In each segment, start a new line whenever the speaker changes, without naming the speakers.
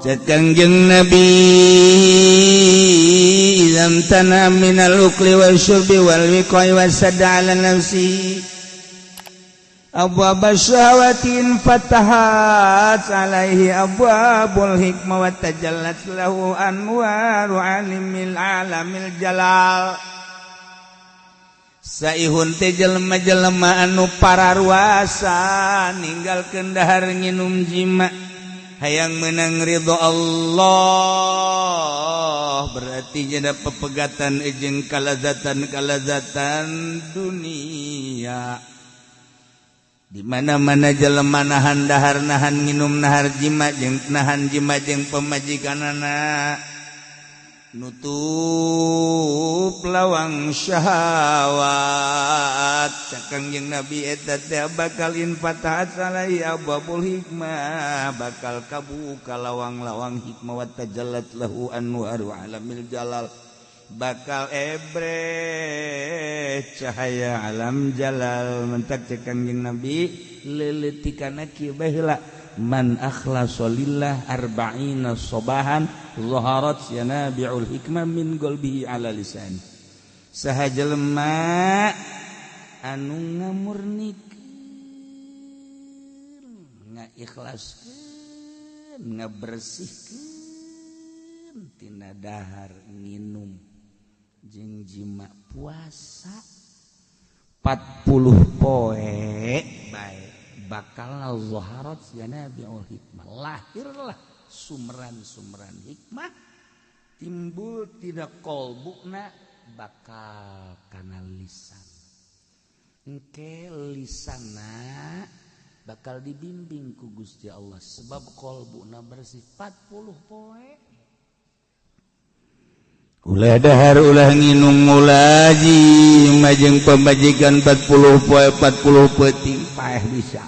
Cek Kangjeng Nabi, idza imtana minal ukli wasyurbi wal wiqai wasadda ala nafsi abwab syahawatin fatahat alaihi abwabul hikmah wa tajallat lahu anwaru alimil alamil jalal. Saihun teh jelema-jelema anu pararuasa ninggalkeun dahar, nginum, jima, hayang menang ridho Allah, berarti jadi pepegatan jeung kalazatan kalazatan dunia. Di mana-mana jelema nahan dahar, nahan nginum, nahan jima jeung nahan jima jeung pamajikanana, nutup lawang syahwat, cek Kangjeng Nabi, eta teh bakal infatahat alaihi abwabul hikmah, bakal kabuka lawang-lawang hikmah, wa tajallat lahu anwaru alamil jalal, bakal ebre cahaya alam jalal. Mentak cek Kangjeng Nabi, leuleutikanna kieu bae heula, man akhlasa lillah arba'ina sobahan zaharat yanabi'ul hikmah min qalbihi ala lisan. Saha jelema anu ngamurnikeun, ngaikhlaskeun, ngabersihkeun tina dahar, nginum jeung jima, puasa 40 poe bae, bakal zaharat yanabi'ul hikmah, lahirlah sumran-sumran hikmah, timbul tina kolbuna bakal kana lisan. Engke lisana bakal dibimbing ku Gusti Allah sebab kolbuna bersih 40 poe. Ulah dahar, ulah nginum, ulah jima jeung pamajikan 40 poe 40 peuting, paeh bisa.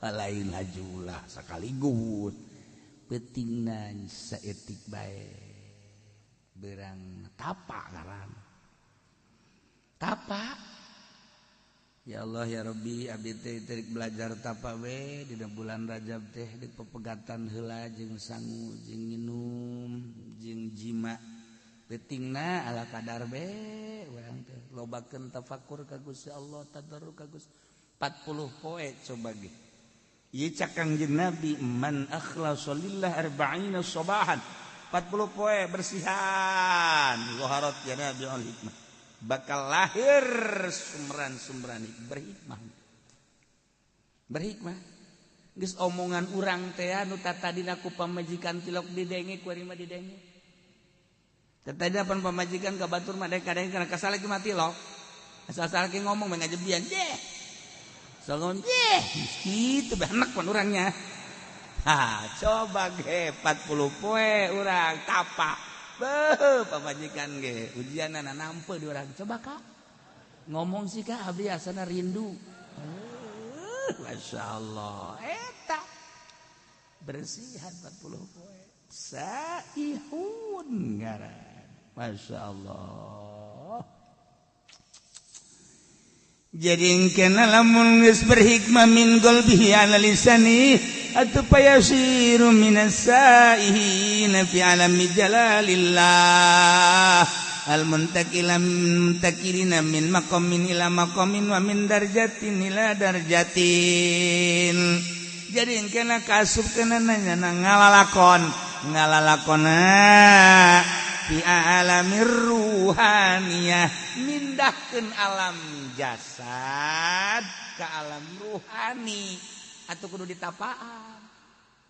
Lain hajulah sekaligus, peutingna saeutik bae, berang tapa ngaran tapa. Ya Allah ya Rabbi, abdi teh teu belajar tapa we dina bulan Rajab teh, di pepegatan heula jeung sangu jeung nginum jeung jima, peutingna ala kadar be. Urang teh lobakeun tafakur ka Gusti Allah, tadarru ka Gusti 40 poe. Coba ge ieu, cak Kangjeng Nabi, man akhlasa lillah arba'ina sabahan, 40 poe bersihan, zaharat yanabi'ul hikmah, bakal lahir sumran-sumran berhikmah. Berhikmah geus omongan urang teh anu tatadina ku pamajikan tilok didenge, ku mah didenge. Tatadina pan pamajikan ka batur mah kadang kana kasal lagi mati lo, asal-asal ki ngomong mah ngajebian deh, so ngomong deh gitu benek pan urangnya. Ha, coba ge 40 poe urang tapa. Beuh, pamajikan ge ujianana nampe di urang. Coba Kak ngomong sih, Kak, abdi asana rindu. Masya Allah, eta bersihan 40 poe, saihun ngaran. Masya Allah. Jadi kena lamun geus berhikmah min qalbihi ala lisani atau payasiru minas saihina fi alami jalalillah al muntakila muntakilina min maqamin ila maqamin wa min darjatin ila darjatin. Jadi kena kasup kena nanya ngalalakon ngalalakona fi alamir ruhaniyah, mindahkeun alam jasad ke alam ruhani atau kudu ditapaan.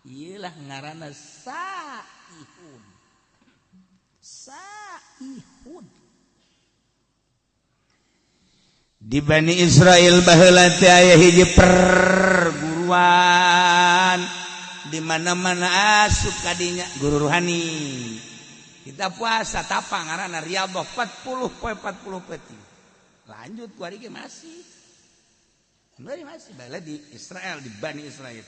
Iyalah ngaranna saihun. Saihun. Di Bani Israel baheula teh aya hiji perguruan, di mana-mana asup kadinya guru ruhani. Kita puasa tapa ngaranna riyadhah 40 poe 40 peuting. Lanjut ku ari ge masih. Masih baheula di Israel, di Bani Israel.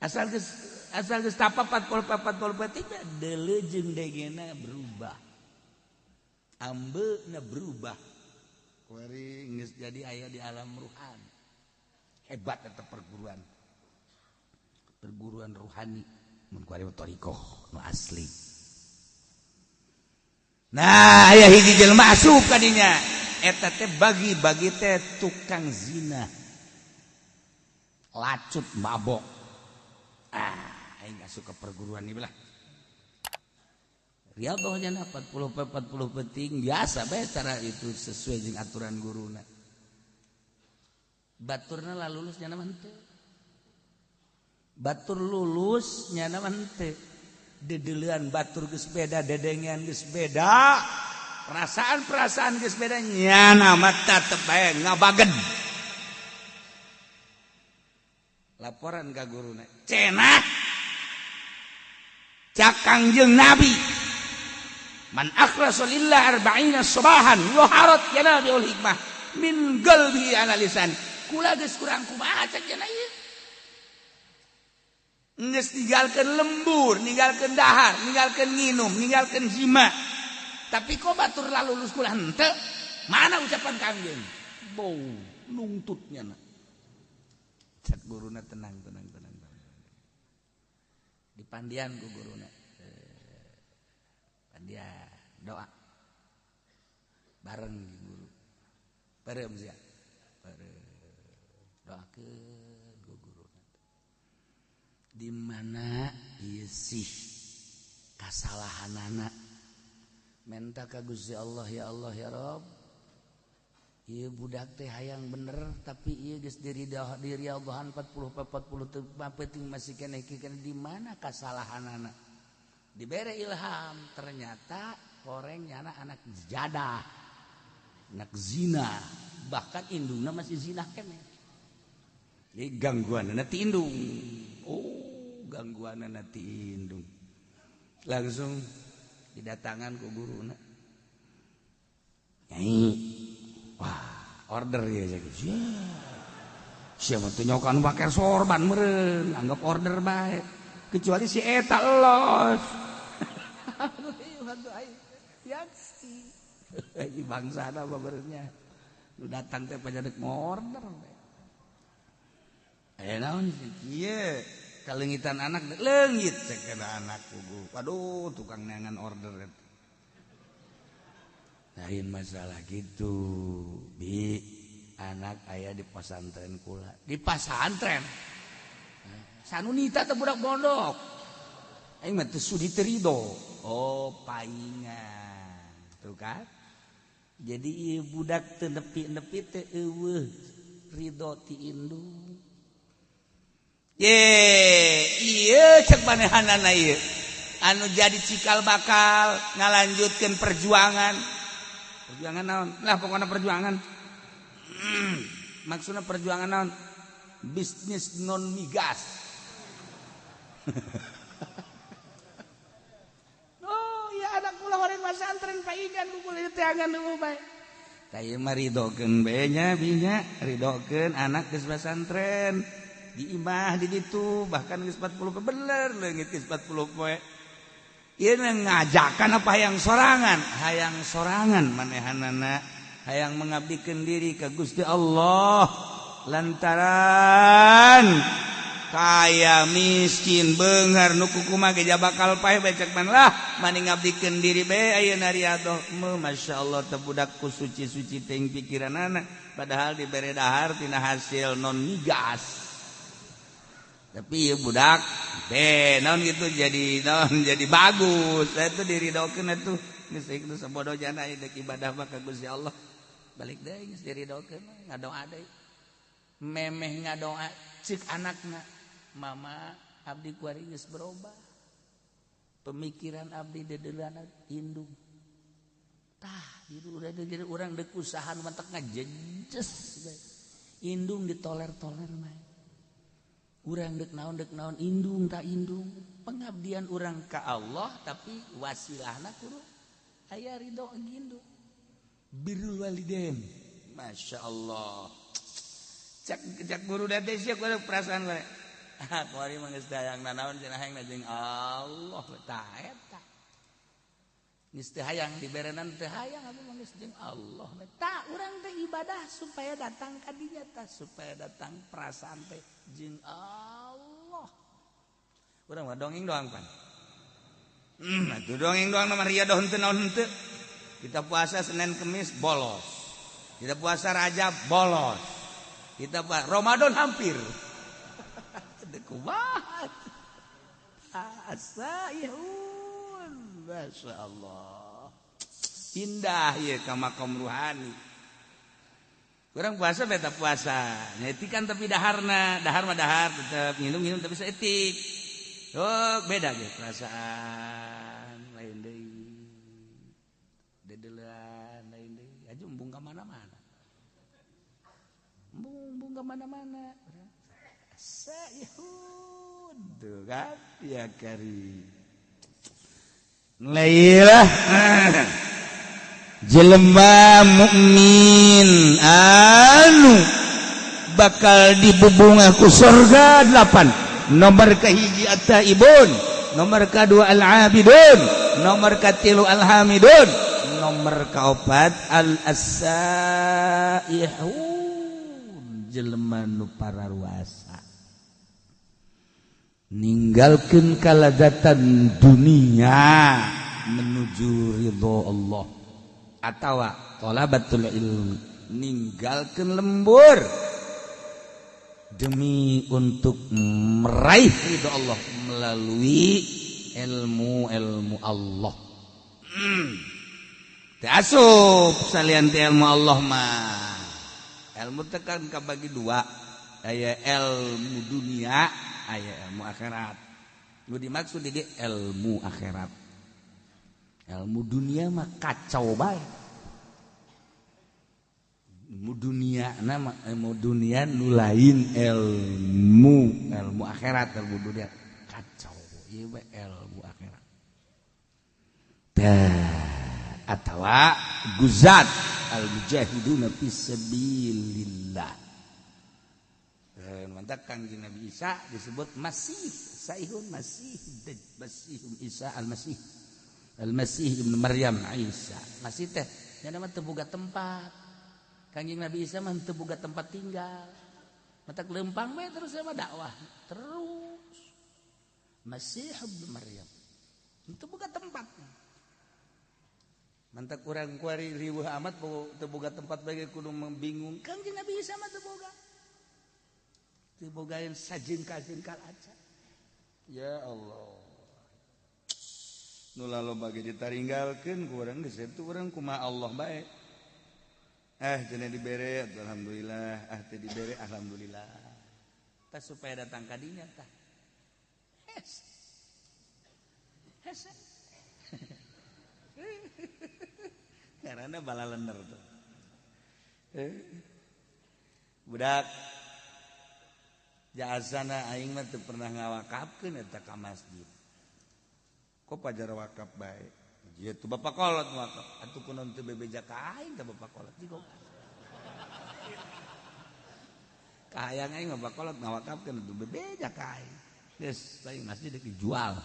Asal geus tapa 40 40 peuting, deuleu jeung degena berubah. Ambeuna berubah. Kuari geus jadi aya di alam ruhani. Hebat eta perguruan. Perguruan ruhani mun kuari mah thariqah nu asli. Nah, aya hiji jelema asup ka dinya. Eta teh bagi-bagi teh tukang zina. Lacut mabok. Ah, aing asup ka perguruan ieu lah. Riyadhahnya 40 40 penting biasa bae cara itu sesuai jeung aturan guruna. Baturna lah lulus nyana mah henteu. Batur lulus nyana mah henteu. Dedeulean batur geus beda, dedengean geus beda, perasaan-perasaan geus beda nyana mah tetep bae ngabagen. Laporan ka guruna, cenah cak Kangjeng Nabi. Man akhlasa lillah arba'ina sabahan yuharat yanabiul hikmah min qalbi analisan. Kula geus kurang kumaha cak cenah ieu. Geus ninggalkeun lembur, ninggalkeun dahar, ninggalkeun nginum, ninggalkeun jima. Tapi kok batur lalulus kula henteu? Mana ucapan Kangjeng? Bau nungtutnya na. Cak guruna tenang tenang tenang. Dipandian ku guruna. Pandian doa. Bareng guru. Bareng sia. Bareng. Doakeun ku guruna. Di mana ieu sih kasalahanana menta ka Gusti Allah, ya Allah ya Rabb, ieu budak teh hayang bener tapi ieu geus diriadhahan 40 40 teu penting masih keneh di mana kasalahanana. Dibere ilham ternyata horeng nyana anak jadah, anak zina, bahkan indungna masih zina keneh. Jadi gangguanna ti indung. Oh, gangguanna ti indung. Langsung didatangan ku guruna. Nyai. Wah, order ya jadi. Siapa tuh nyokan pakai sorban meureun, anggap order bae. Kecuali si eta los. Yaksi. Bangsana babernya. Nu datang teh pajadeuk order. Aya naon sih? Ieu kalengitan anak leungit cek anak kugu. Waduh, tukang neangan order eta. Lain masalah gitu. Bi, anak aya di pesantren kula. Di pesantren. Sanunita teh budak pondok. Aing mah teu sudi teu rido. Oh, paingan. Tuh kan? Jadi ieu budak teu nepi-nepi teh eueuh rido ti indung. Ye, ieu cek manehanana ieu. Anu jadi cikal bakal ngalanjutkeun perjuangan. Perjuangan naon? Lah pokona perjuangan. Maksudna perjuangan naon? Bisnis non migas. Oh, ya anak kula horeng pasantren paingan ku kula teangan nu bae. Tah ieu mah ridokeun bae nya binya, ridokeun anak geus pasantren. Di imah di ditu bahkan geus 40 poe bener leungit geus 40 poe. Ieu ngajakan apa hayang sorangan? Hayang sorangan manehanana, hayang mengabdikeun diri ka Gusti Allah lantaran kaya miskin beunghar nu kukumaha ge bakal paeh bae cek man lah mani ngabdikeun diri bae ayeuna riadoh. Masyaallah teh budak ku suci-suci teuing pikiranana padahal dibere dahar tina hasil non migas. Tapi ya budak deh naon gitu jadi naon jadi bagus. Saya tuh diridokeun atuh geus itu sabodo jana deuk ibadah mah ka Gusti Allah. Balik deui geus diridokeun ngadoa deui. Memeh ngadoa cik anakna, mama abdi kuari geus berubah. Pemikiran abdi dedeuleuna indung. Tah, jadi urang deuk usaha nu matak ngajejes bae. Indung ditoler-toler mah. Urang dek naon indung tak indung pengabdian urang ka Allah tapi wasilahna kudu aya ridho indung birrul walidain. Masya Allah cak cak guru date sia kudu perasaan bare ah kuari mah geus hayang nanaon cenah hayang jeung Allah tah eta geus teu hayang diberenan teu hayang abdi mah geus jeung Allah tah urang teh ibadah supaya datang ka dinya tah supaya datang perasaan teh jeung Allah. Urang mah dongeng doang pan. Atuh dongeng doang mah riadoh henteu naon henteu. Kita puasa Senin Kemis bolos. Kita puasa Rajab bolos. Kita puasa Ramadan hampir. Kumaha? Asaihun. Masya Allah. Indah ya ka makom ruhani. Kurang puasa beta puasa. Nyetikan tapi daharna, dahar mah dahar tetep nginum-nginum tapi saeutik. Oh, beda ge perasaan lain deui. Dedeulean lain deui. Aju embung ka mana-mana. Embung ka mana-mana. Saihun tuh kan ya kari. Lailah jelema mukmin anu bakal dibubunga ku surga 8. Nomor kahiji at-taibun, nomor kadua al-abidun, nomor katilu al-hamidun, nomor kaopat al-asaihun, jelema nu pararuasa ninggalkeun kalazatan dunia menuju ridho Allah atawa thalabatul ilmi, ninggalkeun lembur demi untuk meraih ridho Allah melalui ilmu-ilmu Allah. Teu asup salian ti ilmu Allah mah. Ilmu teh kan kabagi dua, aya ilmu dunia, aya ilmu akhirat. Nu dimaksud di ilmu akhirat. Ilmu dunia mah kacau bae. Ilmu dunia nama ilmu dunia nu lain ilmu ilmu akhirat, ilmu dunia kacau ieu bae ilmu akhirat. Tah atawa guzat al mujahiduna fisabilillah. Mantap Kangjeng Nabi Isa disebut Masih, Saihun Masih, Masih Isa Al-Masih. Al-Masih Ibnu Maryam Isa. Masih teh nya mah teu boga tempat. Kangjeng Nabi Isa mah teu boga tempat tinggal. Matak lempang bae terus sama dakwah terus. Masih Ibnu Maryam teu boga tempat. Mantak urang kuari riweuh amat teu boga tempat bae kudu bingung. Kangjeng Nabi Isa mah teu boga. Teu bogaeun sajengkal-jengkal aja. Ya Allah. Nu laloba ge ditaringgalkeun ku urang geus eta urang kumaha Allah bae. Cenah dibere alhamdulillah, teu dibere alhamdulillah. Tah supaya datang ka dinya tah. Hes. Hes. Karena balalener tuh. Budak jasana aing mah teu pernah ngawakafkeun eta ka masjid. Kok pajar wakaf bae? Ieu tuh bapak kolot wakaf. Atuh kunaon teu bebeja ka aing teh bapak kolot jigo. Kahayang aing mah bapak kolot ngawakafkeun atuh bebeja ka aing. Geus aing masjid dijual.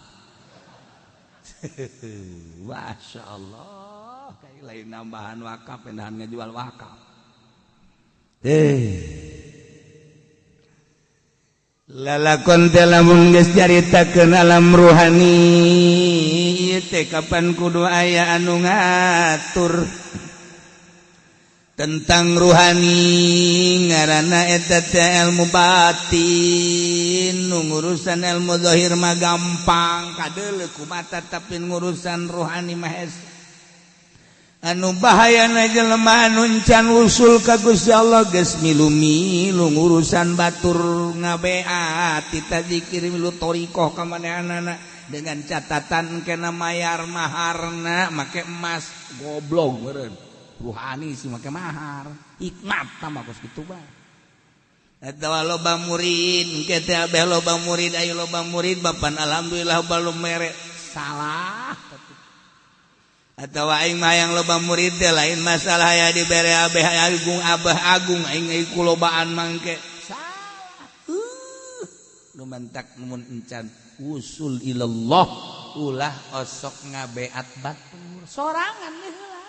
Masya Allah, kayak lain nambahan wakaf, pindahan ngejual wakaf. Lalakon teh lamun geus caritakeun alam ruhani ieu teh kapan kudu aya anu ngatur tentang ruhani, ngaranna eta teh ilmu batin. Nu ngurusan ilmu zahir mah gampang kadeuleu ku mata, tapi ngurusan ruhani mah hese. Anu bahayana jelema anu encan usul ka Gusti Allah geus milu-milu ngurusan batur ngabeat tita zikir milu thariqah ka manehanana dengan catatan kena mayar maharna make emas. Goblok meureun ruhani sih make mahar hikmat tah kos kitu bae. Eta loba murid ke teh abeh loba murid ayo loba murid bapan alhamdulillah balum mere salah. Atau aing mah yang loba murid teh lain masalah ya dibere abeh agung abah agung aing kulobaan mangke salah. Nu mantak mun encan usul ilallah ulah osok ngabeat batur sorangan heula.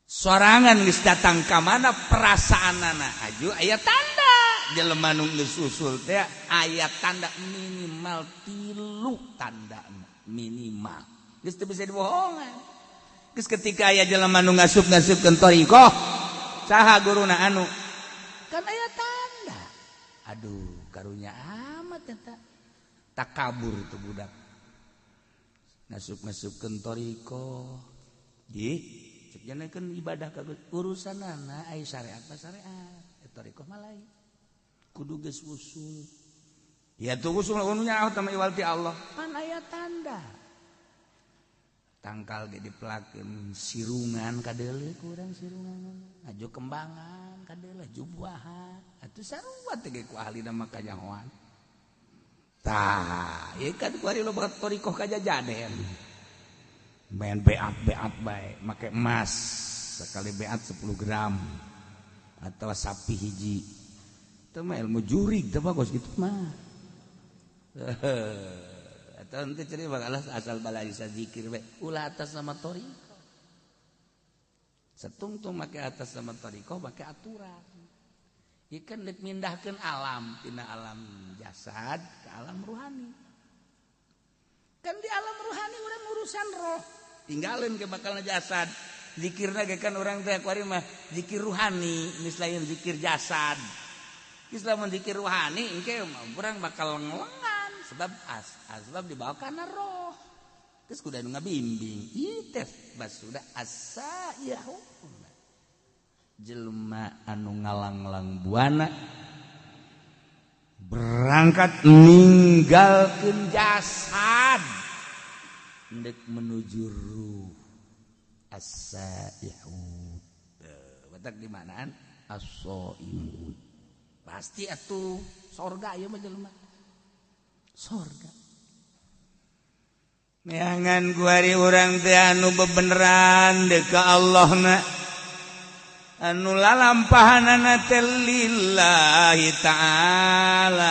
Sorangan geus datang ka mana perasaanana aju aya tanda Jelema nu geus usul teh aya tanda minimal 3 tanda minimal. Geus teu bisa dibohongan. Geus ketika aya jelema nu ngasup-ngasupkeun thariqah, saha guruna anu? Kan aya tanda. Aduh, karunya amat eta. Takabur itu budak. Ngasup-ngasupkeun thariqah. Ji, cek kan ibadah ka urusanana ai syariat mah syariat, thariqah mah lain. Kudu geus usul. Ya tuh usul anu nyaho tama iwal ti Allah. Pan aya tanda. Tangkal ge dipelakeun sirungan kadeuleu ku urang sirungan. Aju kembangan kadeuleu jubuahan. Atuh sarua teh ge ku ahlina mah kanyahoan. Tah, ieu kan ku ari loba thariqah kajajaden. Main beat-beat bae, make emas sekali beat 10 gram atau sapi hiji. Itu mah ilmu jurig teh bagus gitu mah. Atau ente ceri bakal asal balai zikir bae, ulah atas nama thariqah. Setungtung make atas nama thariqah make aturan. Ieu kan deuk mindahkeun alam tina alam jasad ke alam ruhani. Kan di alam ruhani urang urusan roh. Tinggalin ke bakalna jasad. Zikirna ge kan urang teh kuari mah zikir ruhani, geus lain zikir jasad. Geus lamun zikir ruhani engke urang bakal ngelengan sebab asbab dibawa kana roh. Geus kudu anu ngabimbing. Ieu teh basuda asa-yahu. Jelema anu ngalanglang buana berangkat ninggalkeun jasad ndek menuju ruh as-saihun. Batak di manaan as-saimun. Pasti atuh sorga ieu mah jelema. Sorga. Neangan kuari urang teh anu bebeneran deuk ka Allahna. Anu lalampahanana teh lillahi ta'ala.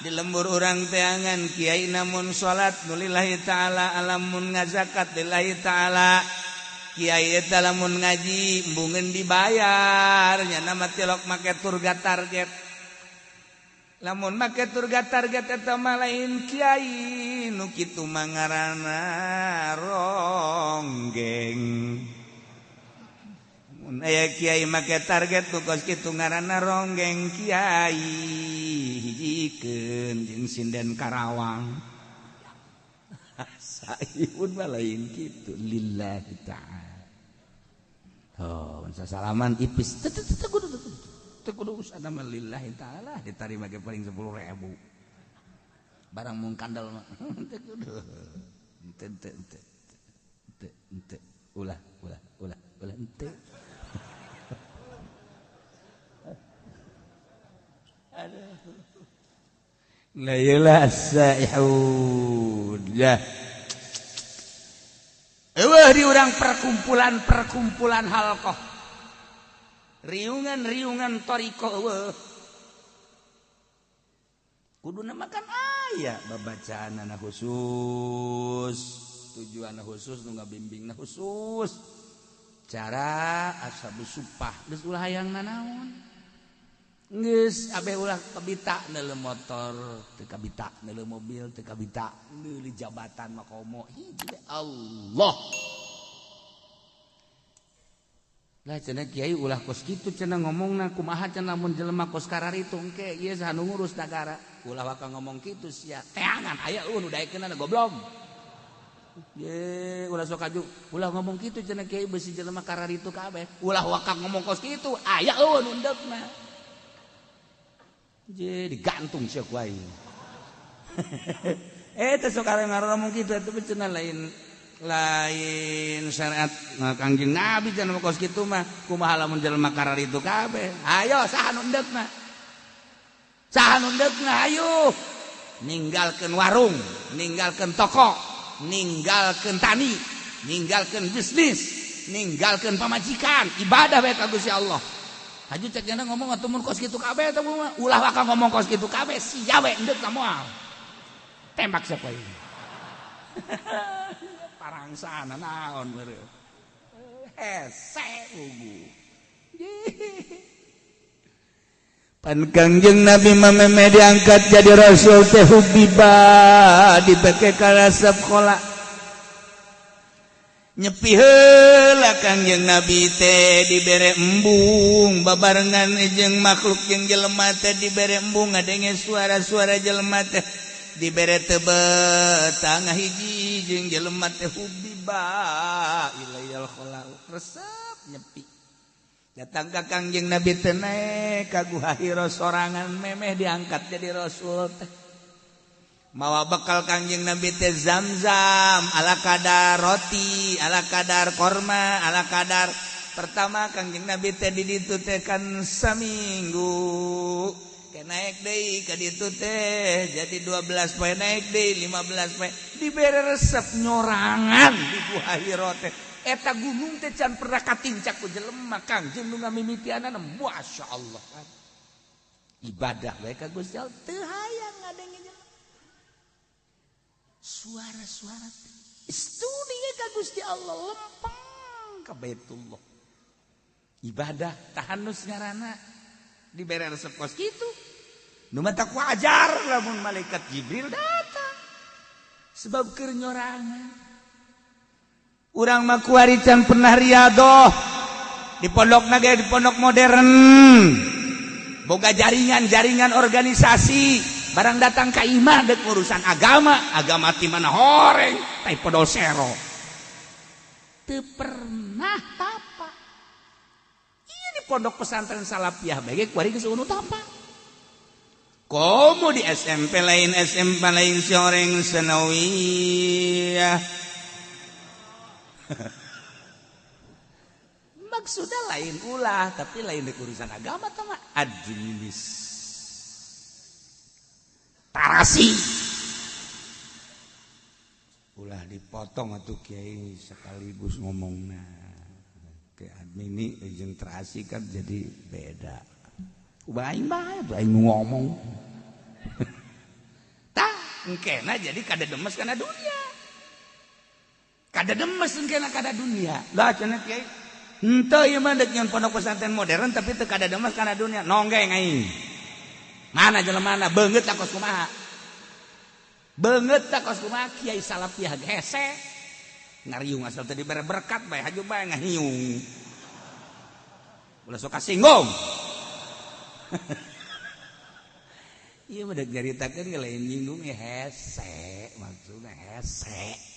Di lembur urang teangan kiai namun salat nu lillahi ta'ala, alamun ngazakat lillahi ta'ala. Kiai eta lamun ngaji embungeun dibayar nya mah tilok make turga target. Lamun make turga target eta mah lain kiai nu kitu mah ngaranna ronggeng. Mun aya kiai make target nu kos kitu ngaranna ronggeng kiai hijikeun jeung sinden Karawang. Saihun mah lain kitu lillahi ta'ala. Oh, salaman ipis teu teu kudu teu kudu usah mah lillahi ta'ala ditarima ge paling 10.000. Barang mung kandel mah teu kudu. Teu teu teu teu teu ulah ulah ulah ulah teu. Aduh. La ilaha saihun. Ya. Eueuh di urang perkumpulan-perkumpulan halqah. Riungan-riungan thariqah eueuh. Kuduna makan aya babacaanana khusus, tujuanna khusus nu ngabimbingna khusus. Cara ashabus supah geus ulah hayang nanaon. Geus abeh ulah kabita neuleuh motor, teu kabita neuleuh mobil, teu kabita neuleuh jabatan makomo. Hiji Allah. Lah cenah kiai ulah kos kitu cenah ngomongna kumaha cenah mun jelema kos kararitu engke ieu saha nu ngurus nagara. Ulah waka ngomong kitu sia teangan aya eueuh nu daekeunana goblok. Ye ulah sok aju ulah ngomong kitu cenah kiai beusi jelema kararitu kabeh. Ulah waka ngomong kos kitu aya eueuh nu endekna. Je digantung sia ku aing. Teh sok ngomong kitu eta cenah lain lain syariat Kangjeng Nabi cenah kos kitu mah kumaha lamun jelema kararitu kabeh. Ayo saha nu endekna? Saha nu endekna ayo. Ninggalkeun warung, ninggalkeun toko, ninggalkeun tani, ninggalkeun bisnis, ninggalkeun pamajikan, ibadah bae ka Gusti Allah. Haju cek jana ngomong atuh mun kos kitu kabeh eta mah ulah waka ngomong kos kitu kabeh sia we endek ka moal. Tembak siapa ini. Parangsana naon meureun. Hese ugu. Pan Kangjeng Nabi mah diangkat jadi rasul teh hubiba dipake karasep khola. Nyepi heula Kangjeng Nabi teh dibere embung babarengan jeung makhluk jeung jelema teh dibere embung ngadenge suara-suara jelema teh dibere tebet tangah hiji jeung jelema teh hubiba ilayal khola resep nyepi. Datang ka Kangjeng Nabi teh naek ka Guha Hira sorangan memeh diangkat jadi rasul teh. Mawa bekal Kangjeng Nabi teh zam-zam ala kadar roti, ala kadar korma, ala kadar. Pertama Kangjeng Nabi teh di ditu teh kan saminggu. Ke naik deui ka ditu teh jadi 12 poe naik deui 15 poe dibere resep nyorangan di Guha Hira teh. Eta gunung teh can pernah katincak ku jelema Kangjeng nu ngamimitianana masyaallah. Ibadah bae ka Gusti Allah teu hayang ngadenge jelema. Suara-suara studi ka Gusti Allah lempeng ka Baitullah. Ibadah tahanus ngaranna dibere resep kos kitu. Nu matak wajar lamun malaikat Jibril datang. Sebab keur nyorangan. Urang mah kuari can pernah riadoh. Di pondokna ge di pondok modern. Boga jaringan-jaringan organisasi. Barang datang ka imah dek urusan agama, agama ti mana horeng, tai podol sero. Teu pernah tapa. Ieu di pondok pesantren Salafiyah bae ge kuari geus eueuh tapa. Komo di SMP lain SMP lain si horeng sanawiyah. Maksudnya lain ulah, tapi lain dek urusan agama tah mah administ. Tarasi ulah dipotong atuh kiai sekaligus ngomongna ke admini jeung terasi kan jadi beda. Ubah aing bae tuh aing ngomong. Tah engkena jadi kada demes kana dunia. Kada demes engkena kada dunia. Lah cenah kiai henteu ieu mah deuk nyeun pondok pesantren modern tapi teu kada demes kana dunia. Nonggeng aing. Mana jelemana beungeut tak kos kumaha. Beungeut tak kos kumaha kiai Salafiyah hese. Ngariung asal teu dibere berkat bae haju bae ngahiung. Ulah sok kasinggung. Ieu mah deuk nyaritakeun ge lain nyinggung ge hese, maksudna hese.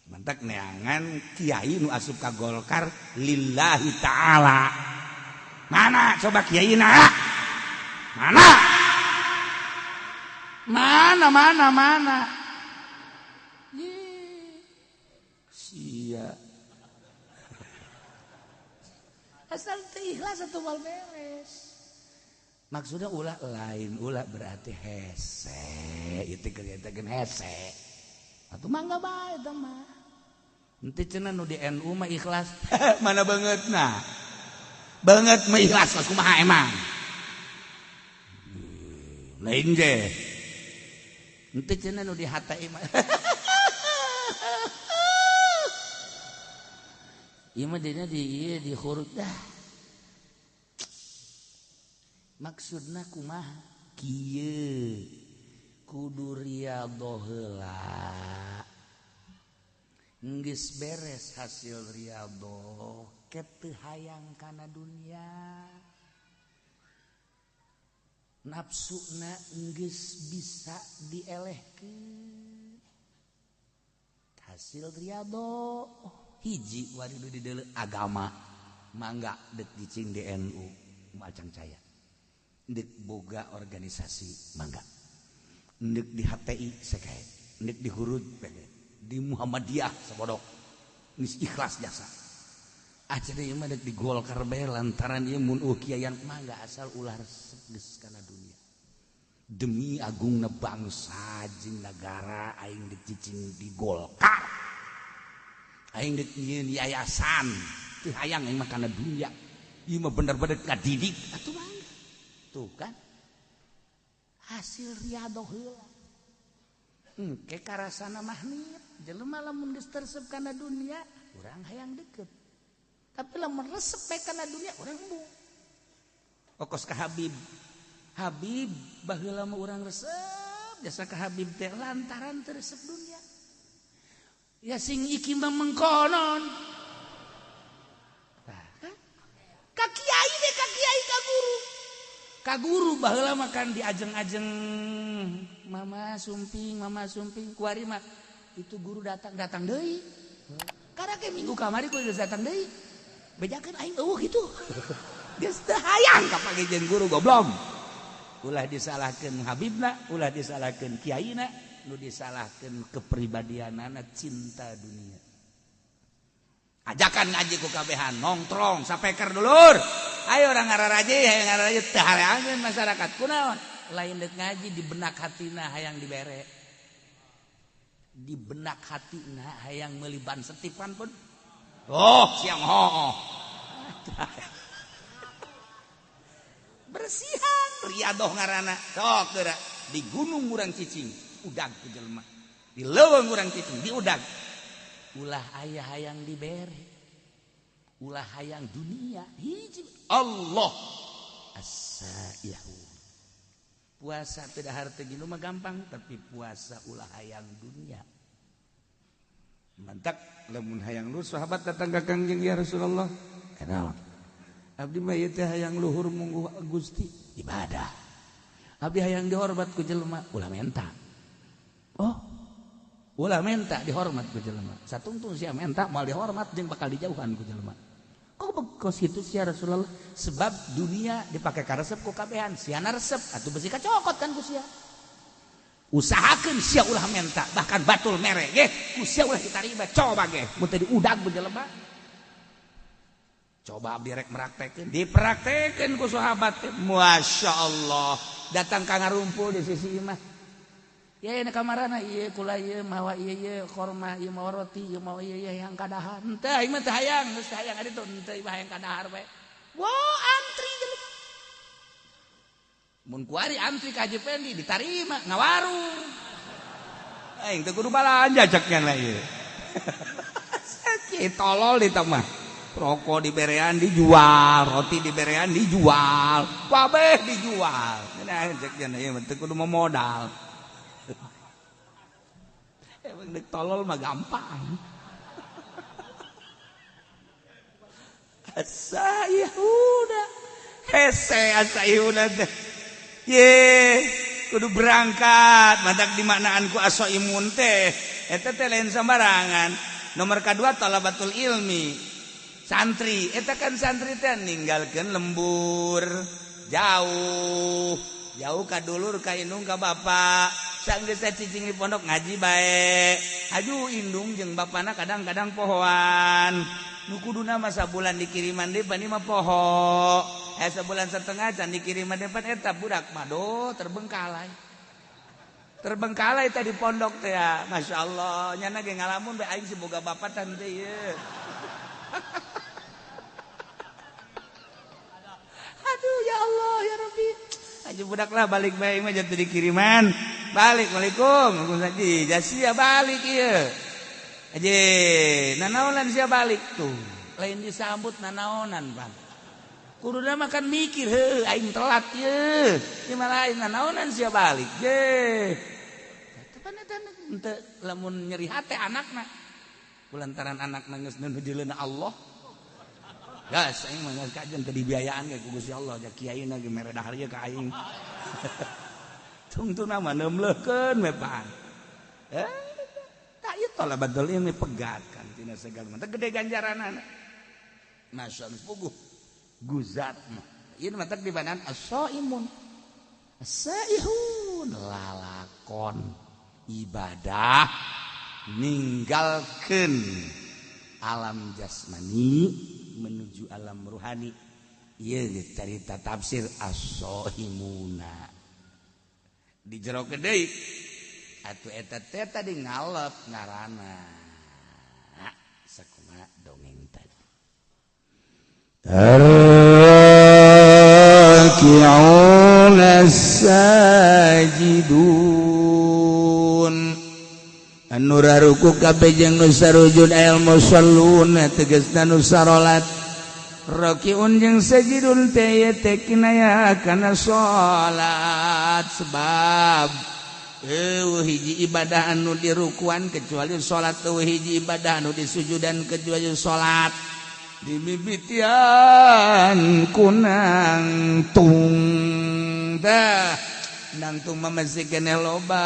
Mantak neangan kiai nu asup ka Golkar lillahi ta'ala. Mana coba kiaina? Mana? Mana mana mana? Sia. Asal teu ikhlas atuh moal beres. Maksudnya ulah lain ulah berarti hese, itu kerjakeun hese. Atuh mangga bae eta mah. Henteu cenah nu di NU mah ikhlas. Mana beungeutna? Beungeut mah ikhlas kumaha emang? Lain je. Henteu cenah nu di HTI mah. Ieu mah dina di ieu di huruf dah. Maksudna kumaha? Kieu kudu riadhoh heula. Geus beres hasil riadhoh, ke teu hayang kana dunia. Nafsuna geus bisa dielehkeun. Hasil riadhoh hiji wari nu dideuleu agama mangga deuk cicing di NU macang caya. Deuk boga organisasi mangga. Deuk di HTI sakae, deuk di Hurud di Muhammadiyah sabodok. Geus ikhlas jasa. Acan ieu mah deuk di Golkar bae lantaran ieu mun kiaian mangga asal ulah resep geus kana dunia. Demi agungna bangsa jeung nagara aing deuk cicing di Golkar. Aing deuk nyieun yayasan, teu hayang aing mah kana dunia. Ieu mah bener-bener ngadidik atuh mangga. Tuh kan. Hasil riadoh heula. Engke karasana mahnit, jelema lamun geus teresep kana dunia, urang hayang deket. Tapi lamun resep bae kana dunia, urang embung. Okos ka Habib. Habib baheula mah urang resep jasa ka Habib teh lantaran teu resep dunia. Ya sing iki mah mengkonon. Tah kan? Ka kiai deh, ka kiai ka guru. Ka guru baheula mah kan diajeng-ajeng mama sumping kuari mah itu guru datang deui. Karena minggu kamari ku geus datang deui. Bejakeun aing eueuh kitu. Geus teu hayang ka jeung guru goblok. Ulah disalahkeun habibna, ulah disalahkeun kiaina, nu disalahkeun kepribadianana cinta dunia. Ajakan ngaji ku kabehan, nongtrong sapeker dulur. Ayo urang ngararaje, hayang ngararaje teu hareangeun masyarakat. Kunaon? Lain deuk ngaji di benak hatina hayang dibere. Di benak hatina hayang meuli ban setipan pun. Oh, siang hooh. Bersihan riadoh ngaranna. Sok geura di gunung urang cicing, udag ku jelema. Di leuweung urang cicing, diudag. Ulah aya hayang dibere. Ulah hayang dunia. Hiji Allah as-saihu. Puasa teu dahar teu ginum mah gampang, tapi puasa ulah hayang dunia. Mantak lamun hayang luhur sahabat datang ka Kangjeng ya Rasulullah. Kunaon? Abdi mah ieu teh hayang luhur mungguh Gusti ibadah. Abdi hayang dihormat ku jelema ulah menta. Oh, ulah menta dihormat ku jelema. Satungtung sia menta moal dihormat jeung bakal dijauhan ku jelema. Kok bekos kitu sia Rasulullah? Sebab dunia dipake karesep ku kabehan, siana resep atuh besi kacokot kan ku sia. Usahakeun sia ulah menta, bahkan batul mere ge ku sia ulah ditarima. Coba ge mun teu diudag ku jelema. Coba abdi rek meraktekeun, dipraktekeun ku sahabat teh. Masya Allah, datang ka ngarumpul di sisi imah. Ya na kamarana ieu kula ieu mawa ieu ieu korma ieu mawa roti ieu mawa ieu ieu hayang kadahar. Henteu aing mah teu hayang, geus teu hayang ari teu henteu ieu hayang kadahar bae. Wah, antri jelema. Mun kuari antri ka Haji Pendi ditarima ngawarung. Aing teu kudu balanja cek nya ieu. Sakit tolol di mah. Rokok diberean dijual, roti diberean dijual, kabeh dijual. Nah, cek nya ieu mah teu kudu modal. Emang dek tolol mah gampang. Asaihuna. Hese asaihuna teh. Ye, kudu berangkat. Matak dimaknaan ku asoimun teh. Eta teh lain sembarangan. Nomor kedua talabatul ilmi. Santri, eta kan santri teh ninggalkeun lembur jauh. Jauh ka dulur ka indung ka bapak. Sanggeus cicing di pondok ngaji bae. Aju indung jeung bapana kadang-kadang pohoan. Nu kuduna mah sabulan dikiriman deui pan mah poho. Sebulan setengah can dikiriman deui pan eta budak mah do terbengkalai. Terbengkalai tadi pondok teh ya. Masyaallah, nyana ge ngalamun bae aing si boga bapak tante ieu. Aduh ya Allah ya Rabbi. Aja budak lah balik bae mah jatuh dikiriman. Balik, waalaikum. Waalaikumsalam. Jasia balik ieu. Aje, nanaonan sia balik tuh. Lain disambut nanaonan, Bang. Kuduna mah kan mikir, heuh aing telat ieu. Ieu mah lain nanaonan sia balik. Ye. Tepan eta henteu lamun nyeri hate anakna. Kulantaran anakna geus nuju Allah. Gas aing mah geus kajen teu dibiayaan ge ku Gusti Allah, ja kiaina ge mere dahar ieu ka aing. Tungtuna mah neumleukeun we pan. Tak ieu talabatul ilmi pegat kan tina segala mah gede ganjaranana. Masyaallah puguh guzat mah. Ieu mah teh dibanan as-saimun. As-saihun lalakon ibadah ninggalkeun alam jasmani menuju alam ruhani. Ieu carita tafsir as-saimuna. Di jero deui atuh eta teh tadi ngalep ngaranna sakumaha dongeng tadi. Arraki'una sajidun anu raruku kabeh jeung nu sarujud al musalluna tegasna nu sarolat Rakiun jeung sajidun teh teh kinaya kana salat sebab eueuh hiji ibadah anu dirukuan kecuali salat, eueuh hiji ibadah anu disujudan kecuali salat. Dimimitian kunang tung tah nangtung mah masih keneh loba